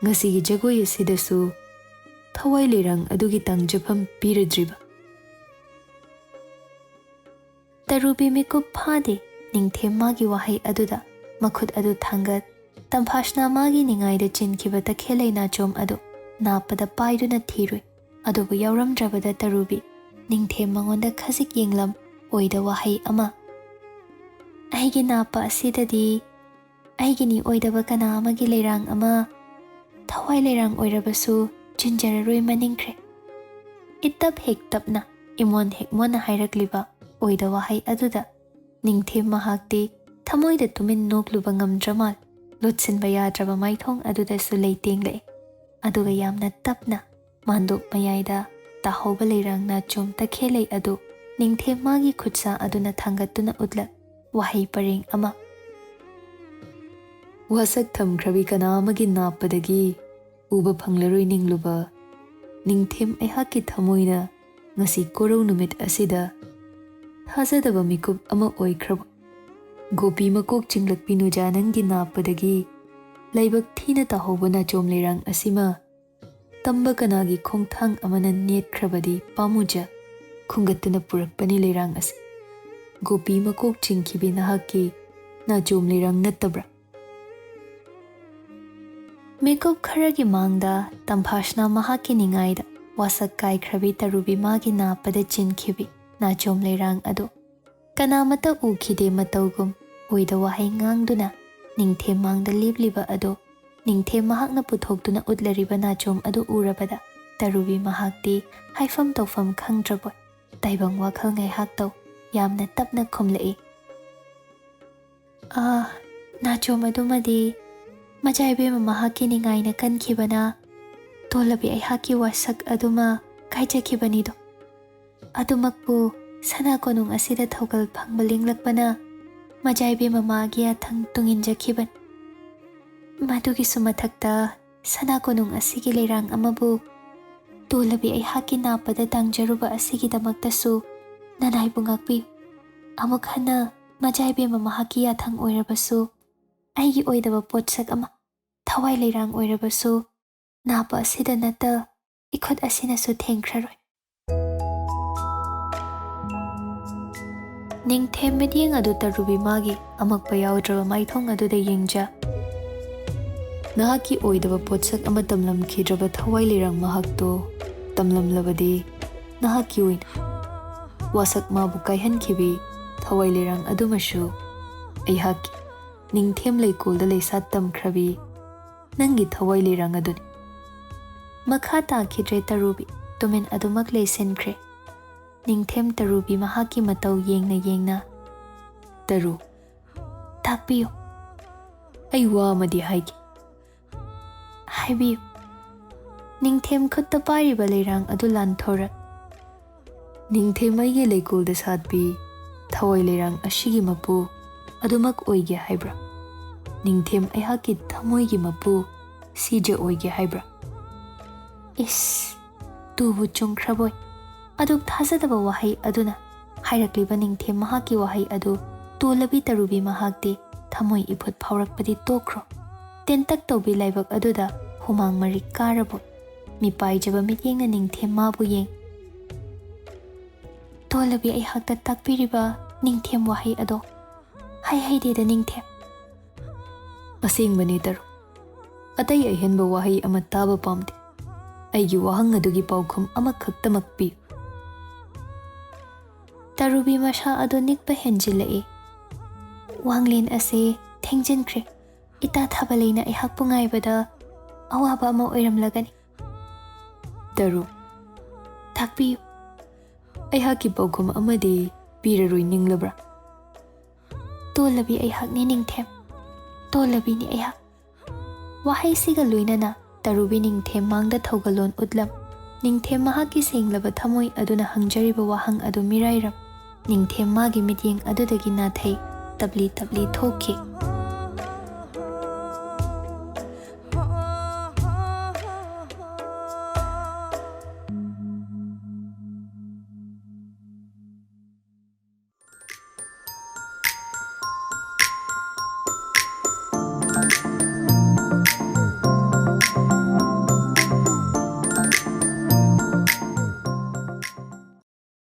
ꯉꯁꯤꯒꯤ ꯖꯒꯣꯏ ꯑꯁꯤꯗꯁꯨ ꯊꯋꯥꯏ ꯂꯩꯔꯥꯡ ꯑꯗꯨꯒꯤ ꯇꯥꯡꯖꯐꯝ ꯄꯤꯔꯗ꯭ꯔꯤꯕ?" ꯇꯔꯨꯕꯤ ꯃꯤꯀꯨꯞ ꯐꯥꯗꯦ꯫ ꯅꯤꯡꯊꯦꯝ ꯃꯥꯒꯤ ꯋꯥꯍꯩ ꯑꯗꯨꯗ ꯃꯈꯨꯠ ꯑꯗꯨ ꯊꯥꯡꯒꯠ, ꯇꯝꯐꯥꯁꯅꯥ ꯃꯥꯒꯤ ꯅꯤꯡꯉꯥꯏꯗ ꯆꯤꯟꯈꯤꯕ ꯇꯈꯦꯜꯂꯩ ꯅꯥꯆꯣꯝ ꯑꯗꯨ ꯅꯥꯞꯄꯗ ꯄꯥꯏꯗꯨꯅ ꯊꯤꯔꯨꯏ꯫ ꯑꯗꯨꯕꯨ ꯌꯥꯎꯔꯝꯗ꯭ꯔꯕꯗ ꯇꯔꯨꯕꯤ ꯅꯤꯡꯊꯦꯝ ꯃꯉꯣꯟꯗ ꯈꯖꯤꯛ ꯌꯦꯡꯂꯝ ꯑꯣꯏꯗ ꯋꯥꯍꯩ ꯑꯃ, "ꯑꯩꯒꯤ ꯅꯥꯞꯄ ꯑꯁꯤꯗꯗꯤ ꯑꯩꯒꯤꯅꯤ ꯑꯣꯏꯗꯕ ꯀꯅꯥ ꯑꯃꯒꯤ ꯂꯩꯔꯥꯡ ꯑꯃ, ꯊꯋꯥꯏ ꯂꯩꯔꯥꯡ ꯑꯣꯏꯔꯕꯁꯨ, ꯆꯤꯟꯖꯔꯔꯣꯏ ꯃꯅꯤꯡꯈ꯭ꯔꯦ"꯫ ꯏꯇꯞ ꯍꯦꯛ ꯇꯞꯅ, ꯏꯃꯣꯟ ꯍꯦꯛ ꯃꯣꯟꯅ ꯍꯥꯏꯔꯛꯂꯤꯕ ꯑꯣꯏꯗ ꯋꯥꯍꯩ ꯑꯗꯨꯗ ꯅꯤꯡꯊꯦꯝ ꯃꯍꯥꯛꯇꯤ ꯊꯃꯣꯏꯗ ꯇꯨꯃꯤꯟ ꯅꯣꯛꯂꯨꯕ ꯉꯝꯗ꯭ꯔ ꯃꯥꯜ꯫ ꯂꯣꯠꯁꯤꯟꯕ ꯌꯥꯗ꯭ꯔꯕ ꯃꯥꯏꯊꯣꯡ ꯑꯗꯨꯗꯁꯨ ꯂꯩꯇꯦꯡꯂꯛꯏ꯫ ꯑꯗꯨꯒ ꯌꯥꯝꯅ ꯇꯞꯅ ꯃꯥꯟꯗꯣꯞ ꯃꯌꯥꯏꯗ ꯇꯥꯍꯧꯕ ꯂꯩꯔꯥꯡ ꯅꯥꯆꯣꯝ ꯇꯈꯦꯜꯂꯩ ꯑꯗꯨ ꯅꯤꯡꯊꯦꯝ ꯃꯥꯒꯤ ꯈꯨꯠꯁꯥ ꯑꯗꯨꯅ ꯊꯥꯡꯒꯠꯇꯨꯅ ꯎꯠꯂꯛ ꯋꯥꯍꯩ ꯄꯔꯦꯡ ꯑꯃ, "ꯋꯥꯁꯛ ꯊꯝꯈ꯭ꯔꯕꯤ ꯀꯅꯥ ꯑꯃꯒꯤ ꯅꯥꯞꯄꯗꯒꯤ ꯎꯕ ꯐꯪꯂꯔꯣꯏ ꯅꯤꯡꯂꯨꯕ ꯅꯤꯡꯊꯦꯝ ꯑꯩꯍꯥꯛꯀꯤ ꯊꯃꯣꯏꯅ ꯉꯁꯤ ꯀꯣꯔꯧ ꯅꯨꯃꯤꯠ ꯑꯁꯤꯗ ꯊꯥꯖꯗꯕ ꯃꯤꯀꯨꯞ ꯑꯃ ꯑꯣꯏꯈ꯭ꯔꯕ ꯒꯣꯄꯤ ꯃꯀꯣꯛ ꯆꯤꯡꯂꯛꯄꯤ ꯅꯨꯖꯥ ꯅꯪꯒꯤ ꯅꯥꯞꯄꯗꯒꯤ ꯂꯥꯏꯕꯛ ꯊꯤꯅ ꯇꯥꯍꯧꯕ ꯅꯥꯆꯣꯝ ꯂꯩꯔꯥꯡ ꯑꯁꯤꯃ ꯇꯝꯕ ꯀꯅꯥꯒꯤ ꯈꯣꯡꯊꯥꯡ ꯑꯃꯅ ꯅꯦꯠꯈ꯭ꯔꯕꯗꯤ ꯄꯥꯝꯃꯨꯖ ꯈꯨꯝꯒꯠꯇꯨꯅ ꯄꯨꯔꯛꯄꯅꯤ ꯂꯩꯔꯥꯡ ꯑꯁꯤ꯫ ꯒꯣꯄꯤ ꯃꯀꯣꯛ ꯆꯤꯡꯈꯤꯕꯤ ꯅꯍꯥꯛꯀꯤ ꯅꯥꯆꯣꯝ ꯂꯩꯔꯥꯡ ꯅꯠꯇꯕ꯭ꯔꯥ?" ꯃꯤꯀꯨꯞ ꯈꯔꯒꯤ ꯃꯥꯡꯗ ꯇꯝꯐꯥꯁꯅ ꯃꯍꯥꯛꯀꯤ ꯅꯤꯡꯉꯥꯏꯗ ꯋꯥꯁꯛ ꯀꯥꯏꯈ꯭ꯔꯕꯤ ꯇꯔꯨꯕꯤ ꯃꯥꯒꯤ ꯅꯥꯞꯄꯗ ꯆꯤꯟꯈꯤꯕꯤ ꯅꯥꯆꯣꯝ ꯂꯩꯔꯥꯡ ꯑꯗꯨ ꯀꯅꯥꯃꯠꯇ ꯎꯈꯤꯗꯦ ꯃꯇꯧꯒꯨꯝ ꯑꯣꯏꯗ ꯋꯥꯍꯩ ꯉꯥꯡꯗꯨꯅ ꯅꯤꯡꯊꯦꯝ ꯃꯥꯡꯗ ꯂꯦꯞꯂꯤꯕ ꯑꯗꯨ ꯅꯤꯡꯊꯦꯝ ꯃꯍꯥꯛꯅ ꯄꯨꯊꯣꯛꯇꯨꯅ ꯎꯠꯂꯔꯤꯕ ꯅꯥꯆꯣꯝ ꯑꯗꯨ ꯎꯔꯕꯗ ꯇꯔꯨꯕꯤ ꯃꯍꯥꯛꯇꯤ ꯍꯥꯏꯐꯝ ꯇꯧꯐꯝ ꯈꯪꯗ꯭ꯔꯕꯣꯏ ꯇꯥꯏꯕꯪ ꯋꯥꯈꯜ ꯉꯥꯏꯍꯥꯛ ꯇꯧ ꯌꯥꯝꯅ ꯇꯞꯅ ꯈꯨꯝꯂꯛꯏ, "ꯑꯥ, ꯅꯥꯆꯣꯝ ꯑꯗꯨꯃꯗꯤ ꯃꯖꯥꯏꯕꯦꯝꯃ ꯃꯍꯥꯛꯀꯤ ꯅꯤꯡꯉꯥꯏꯅ ꯀꯟꯈꯤꯕꯅ ꯇꯣꯜꯂꯕꯤ ꯑꯩꯍꯥꯛꯀꯤ ꯋꯥꯁꯛ ꯑꯗꯨꯃ ꯀꯥꯏꯖꯈꯤꯕꯅꯤꯗꯣ꯫ ꯑꯗꯨꯃꯛꯄꯨ ꯁꯅꯥ ꯀꯣꯅꯨꯡ ꯑꯁꯤꯗ ꯊꯧꯒꯜ ꯐꯪꯕ ꯂꯦꯡꯂꯛꯄꯅ ꯃꯖꯥꯏꯕꯦꯝꯃ ꯃꯥꯒꯤ ꯌꯥꯊꯪ ꯇꯨꯡꯏꯟꯖꯈꯤꯕꯅꯤ꯫ ꯃꯗꯨꯒꯤꯁꯨ ꯃꯊꯛꯇ ꯁꯅꯥ ꯀꯣꯅꯨꯡ ꯑꯁꯤꯒꯤ ꯂꯩꯔꯥꯡ ꯑꯃꯕꯨ ꯇꯣꯜꯂꯕꯤ ꯑꯩꯍꯥꯛꯀꯤ ꯅꯥꯞꯄꯗ ꯇꯥꯡꯖꯔꯨꯕ ꯑꯁꯤꯒꯤꯗꯃꯛꯇꯁꯨ ꯅꯅꯥꯏꯕꯨ ꯉꯥꯛꯄꯤꯌꯨ꯫ ꯑꯃꯨꯛ ꯍꯟꯅ ꯃꯖꯥꯏꯕꯦꯝꯃ ꯃꯍꯥꯛꯀꯤ ꯌꯥꯊꯪ ꯑꯣꯏꯔꯕꯁꯨ ꯑꯩꯒꯤ ꯑꯣꯏꯗꯕ ꯄꯣꯠꯁꯛ ꯑꯃ, ꯊꯋꯥꯏ ꯂꯩꯔꯥꯡ ꯑꯣꯏꯔꯕꯁꯨ ꯅꯥꯞꯄ ꯑꯁꯤꯗ ꯅꯠꯇ ꯏꯈꯨꯠ ꯑꯁꯤꯅꯁꯨ ꯊꯦꯡꯈ꯭ꯔꯔꯣꯏ"꯫ ꯅꯤꯡꯊꯦꯝ ꯃꯤꯠꯌꯦꯡ ꯑꯗꯨ ꯇꯔꯨꯕꯤ ꯃꯥꯒꯤ ꯑꯃꯛꯄ ꯌꯥꯎꯗ꯭ꯔꯕ ꯃꯥꯏꯊꯣꯡ ꯑꯗꯨꯗ ꯌꯦꯡꯖ꯫ ꯅꯍꯥꯛꯀꯤ ꯑꯣꯏꯗꯕ ꯄꯣꯠꯁꯛ ꯑꯃ ꯇꯝꯂꯝꯈꯤꯗ꯭ꯔꯕ ꯊꯋꯥꯏ ꯂꯩꯔꯥꯡ ꯃꯍꯥꯛꯇꯣ ꯇꯝꯂꯝꯂꯕꯗꯤ ꯅꯍꯥꯛꯀꯤ ꯑꯣꯏꯅ ꯋꯥꯁꯛ ꯃꯥꯕꯨ ꯀꯥꯏꯍꯟꯈꯤꯕꯤ ꯊꯋꯥꯏ ꯂꯩꯔꯥꯡ ꯑꯗꯨꯃꯁꯨ ꯑꯩꯍꯥꯛꯀꯤ ꯅꯤꯡꯊꯦꯝ ꯂꯩꯀꯣꯜꯗ ꯂꯩꯁꯥ ꯇꯝꯈ꯭ꯔꯕꯤ ꯅꯪꯒꯤ ꯊꯋꯥꯏ ꯂꯩꯔꯥꯡ ꯑꯗꯨꯅꯤ꯫ ꯃꯈꯥ ꯇꯥꯈꯤꯗ꯭ꯔꯦ ꯇꯔꯨꯕꯤ, ꯇꯨꯃꯤꯟ ꯑꯗꯨꯃꯛ ꯂꯩꯁꯤꯟꯈ꯭ꯔꯦ꯫ ꯅꯤꯡꯊꯦꯝ ꯇꯔꯨꯕꯤ ꯃꯍꯥꯛꯀꯤ ꯃꯇꯧ ꯌꯦꯡꯅ ꯌꯦꯡꯅ, "ꯇꯔꯨ, ꯇꯥꯛꯄꯤꯌꯨ꯫ ꯑꯩ ꯋꯥ ꯑꯃꯗꯤ ꯍꯥꯏꯒꯦ꯫" "ꯍꯥꯏꯕꯤꯌꯨ꯫" ꯅꯤꯡꯊꯦꯝ ꯈꯨꯠꯇ ꯄꯥꯏꯔꯤꯕ ꯂꯩꯔꯥꯡ ꯑꯗꯨ ꯂꯥꯟꯊꯣꯔꯛ꯫ "ꯅꯤꯡꯊꯦꯝ ꯑꯩꯒꯤ ꯂꯩꯀꯣꯜꯗ ꯁꯥꯠꯄꯤ ꯊꯋꯥꯏ ꯂꯩꯔꯥꯡ ꯑꯁꯤꯒꯤ ꯃꯄꯨ ꯑꯗꯨꯃꯛ ꯑꯣꯏꯒꯦ ꯍꯥꯏꯕ꯭ꯔꯥ? ꯅꯤꯡꯊꯦꯝ ꯑꯩꯍꯥꯛꯀꯤ ꯊꯃꯣꯏꯒꯤ ꯃꯄꯨ ꯁꯤꯖ ꯑꯣꯏꯒꯦ ꯍꯥꯏꯕ꯭ꯔꯥ?" ꯏꯁ, ꯇꯨꯕꯨ ꯆꯨꯝꯈ꯭ꯔꯕꯣꯏ꯫ ꯑꯗꯨꯛ ꯊꯥꯖꯗꯕ ꯋꯥꯍꯩ ꯑꯗꯨꯅ ꯍꯥꯏꯔꯛꯂꯤꯕ ꯅꯤꯡꯊꯦꯝ ꯃꯍꯥꯛꯀꯤ ꯋꯥꯍꯩ ꯑꯗꯨ ꯇꯣꯜꯂꯕꯤ ꯇꯔꯨꯕꯤ ꯃꯍꯥꯛꯇꯤ ꯊꯃꯣꯏ ꯏꯐꯨꯠ ꯐꯥꯎꯔꯛꯄꯗꯤ ꯇꯣꯛꯈ꯭ꯔꯣ꯫ ꯇꯦꯟꯇꯛ ꯇꯧꯕꯤ ꯂꯥꯏꯕꯛ ꯑꯗꯨꯗ ꯍꯨꯃꯥꯡ ꯃꯔꯤꯛ ꯀꯥꯔꯕꯣꯏ꯫ ꯃꯤꯄꯥꯏꯖꯕ ꯃꯤꯠꯌꯦꯡꯅ ꯅꯤꯡꯊꯦꯝ ꯃꯥꯕꯨ ꯌꯦꯡ꯫ ꯇꯣꯜꯂꯕꯤ ꯑꯩꯍꯥꯛꯇ ꯇꯥꯛꯄꯤꯔꯤꯕ ꯅꯤꯡꯊꯦꯝ ꯋꯥꯍꯩ ꯑꯗꯣ ꯍꯩ ꯍꯩꯗꯦꯗ ꯅꯤꯡꯊꯦꯝ꯫ "ꯑꯁꯦꯡꯕꯅꯤ ꯇꯔꯨ꯫ ꯑꯇꯩ ꯑꯍꯦꯟꯕ ꯋꯥꯍꯩ ꯑꯃ ꯇꯥꯕ ꯄꯥꯝꯗꯦ꯫ ꯑꯩꯒꯤ ꯋꯥꯍꯪ ꯑꯗꯨꯒꯤ ꯄꯥꯎꯈꯨꯝ ꯑꯃꯈꯛꯇꯃꯛ ꯄꯤꯌꯨ꯫" ꯇꯔꯨꯕꯤ ꯃꯁꯥ ꯑꯗꯨ ꯅꯤꯛꯄ ꯍꯦꯟꯖꯤꯜꯂꯛꯏ꯫ "ꯋꯥꯡꯂꯦꯟ ꯑꯁꯦ ꯊꯦꯡꯖꯤꯟꯈ꯭ꯔꯦ꯫ ꯏꯇꯥ ꯊꯥꯕ ꯂꯩꯅ ꯑꯩꯍꯥꯛꯄꯨ ꯉꯥꯏꯕꯗ ꯑꯋꯥꯕ ꯑꯃ ꯑꯣꯏꯔꯝꯂꯒꯅꯤ꯫" "ꯇꯔꯨ, ꯇꯥꯛꯄꯤꯌꯨ꯫" "ꯑꯩꯍꯥꯛꯀꯤ ꯄꯥꯎꯈꯨꯝ ꯑꯃꯗꯤ ꯄꯤꯔꯔꯣꯏ ꯅꯤꯡꯂꯕ꯭ꯔꯥ?" "ꯇꯣꯜꯂꯕꯤ ꯑꯩꯍꯥꯛꯅꯤ ꯅꯤꯡꯊꯦꯝ꯫ ꯇꯣꯜꯂꯕꯤꯅꯤ ꯑꯩꯍꯥꯛ꯫" ꯋꯥꯍꯩꯁꯤꯒ ꯂꯣꯏꯅꯅ ꯇꯔꯨꯕꯤ ꯅꯤꯡꯊꯦꯝ ꯃꯥꯡꯗ ꯊꯧꯒꯜꯂꯣꯟ ꯎꯠꯂꯝ꯫ ꯅꯤꯡꯊꯦꯝ ꯃꯍꯥꯛꯀꯤ ꯁꯦꯡꯂꯕ ꯊꯃꯣꯏ ꯑꯗꯨꯅ ꯍꯪꯖꯔꯤꯕ ꯋꯥꯍꯪ ꯑꯗꯨ ꯃꯤꯔꯥꯏꯔꯝ꯫ ꯅꯤꯡꯊꯦꯝ ꯃꯥꯒꯤ ꯃꯤꯠꯌꯦꯡ ꯑꯗꯨꯗꯒꯤ ꯅꯥꯊꯩ ꯇꯞꯂꯤ ꯇꯞꯂꯤ ꯊꯣꯛꯈꯤ꯫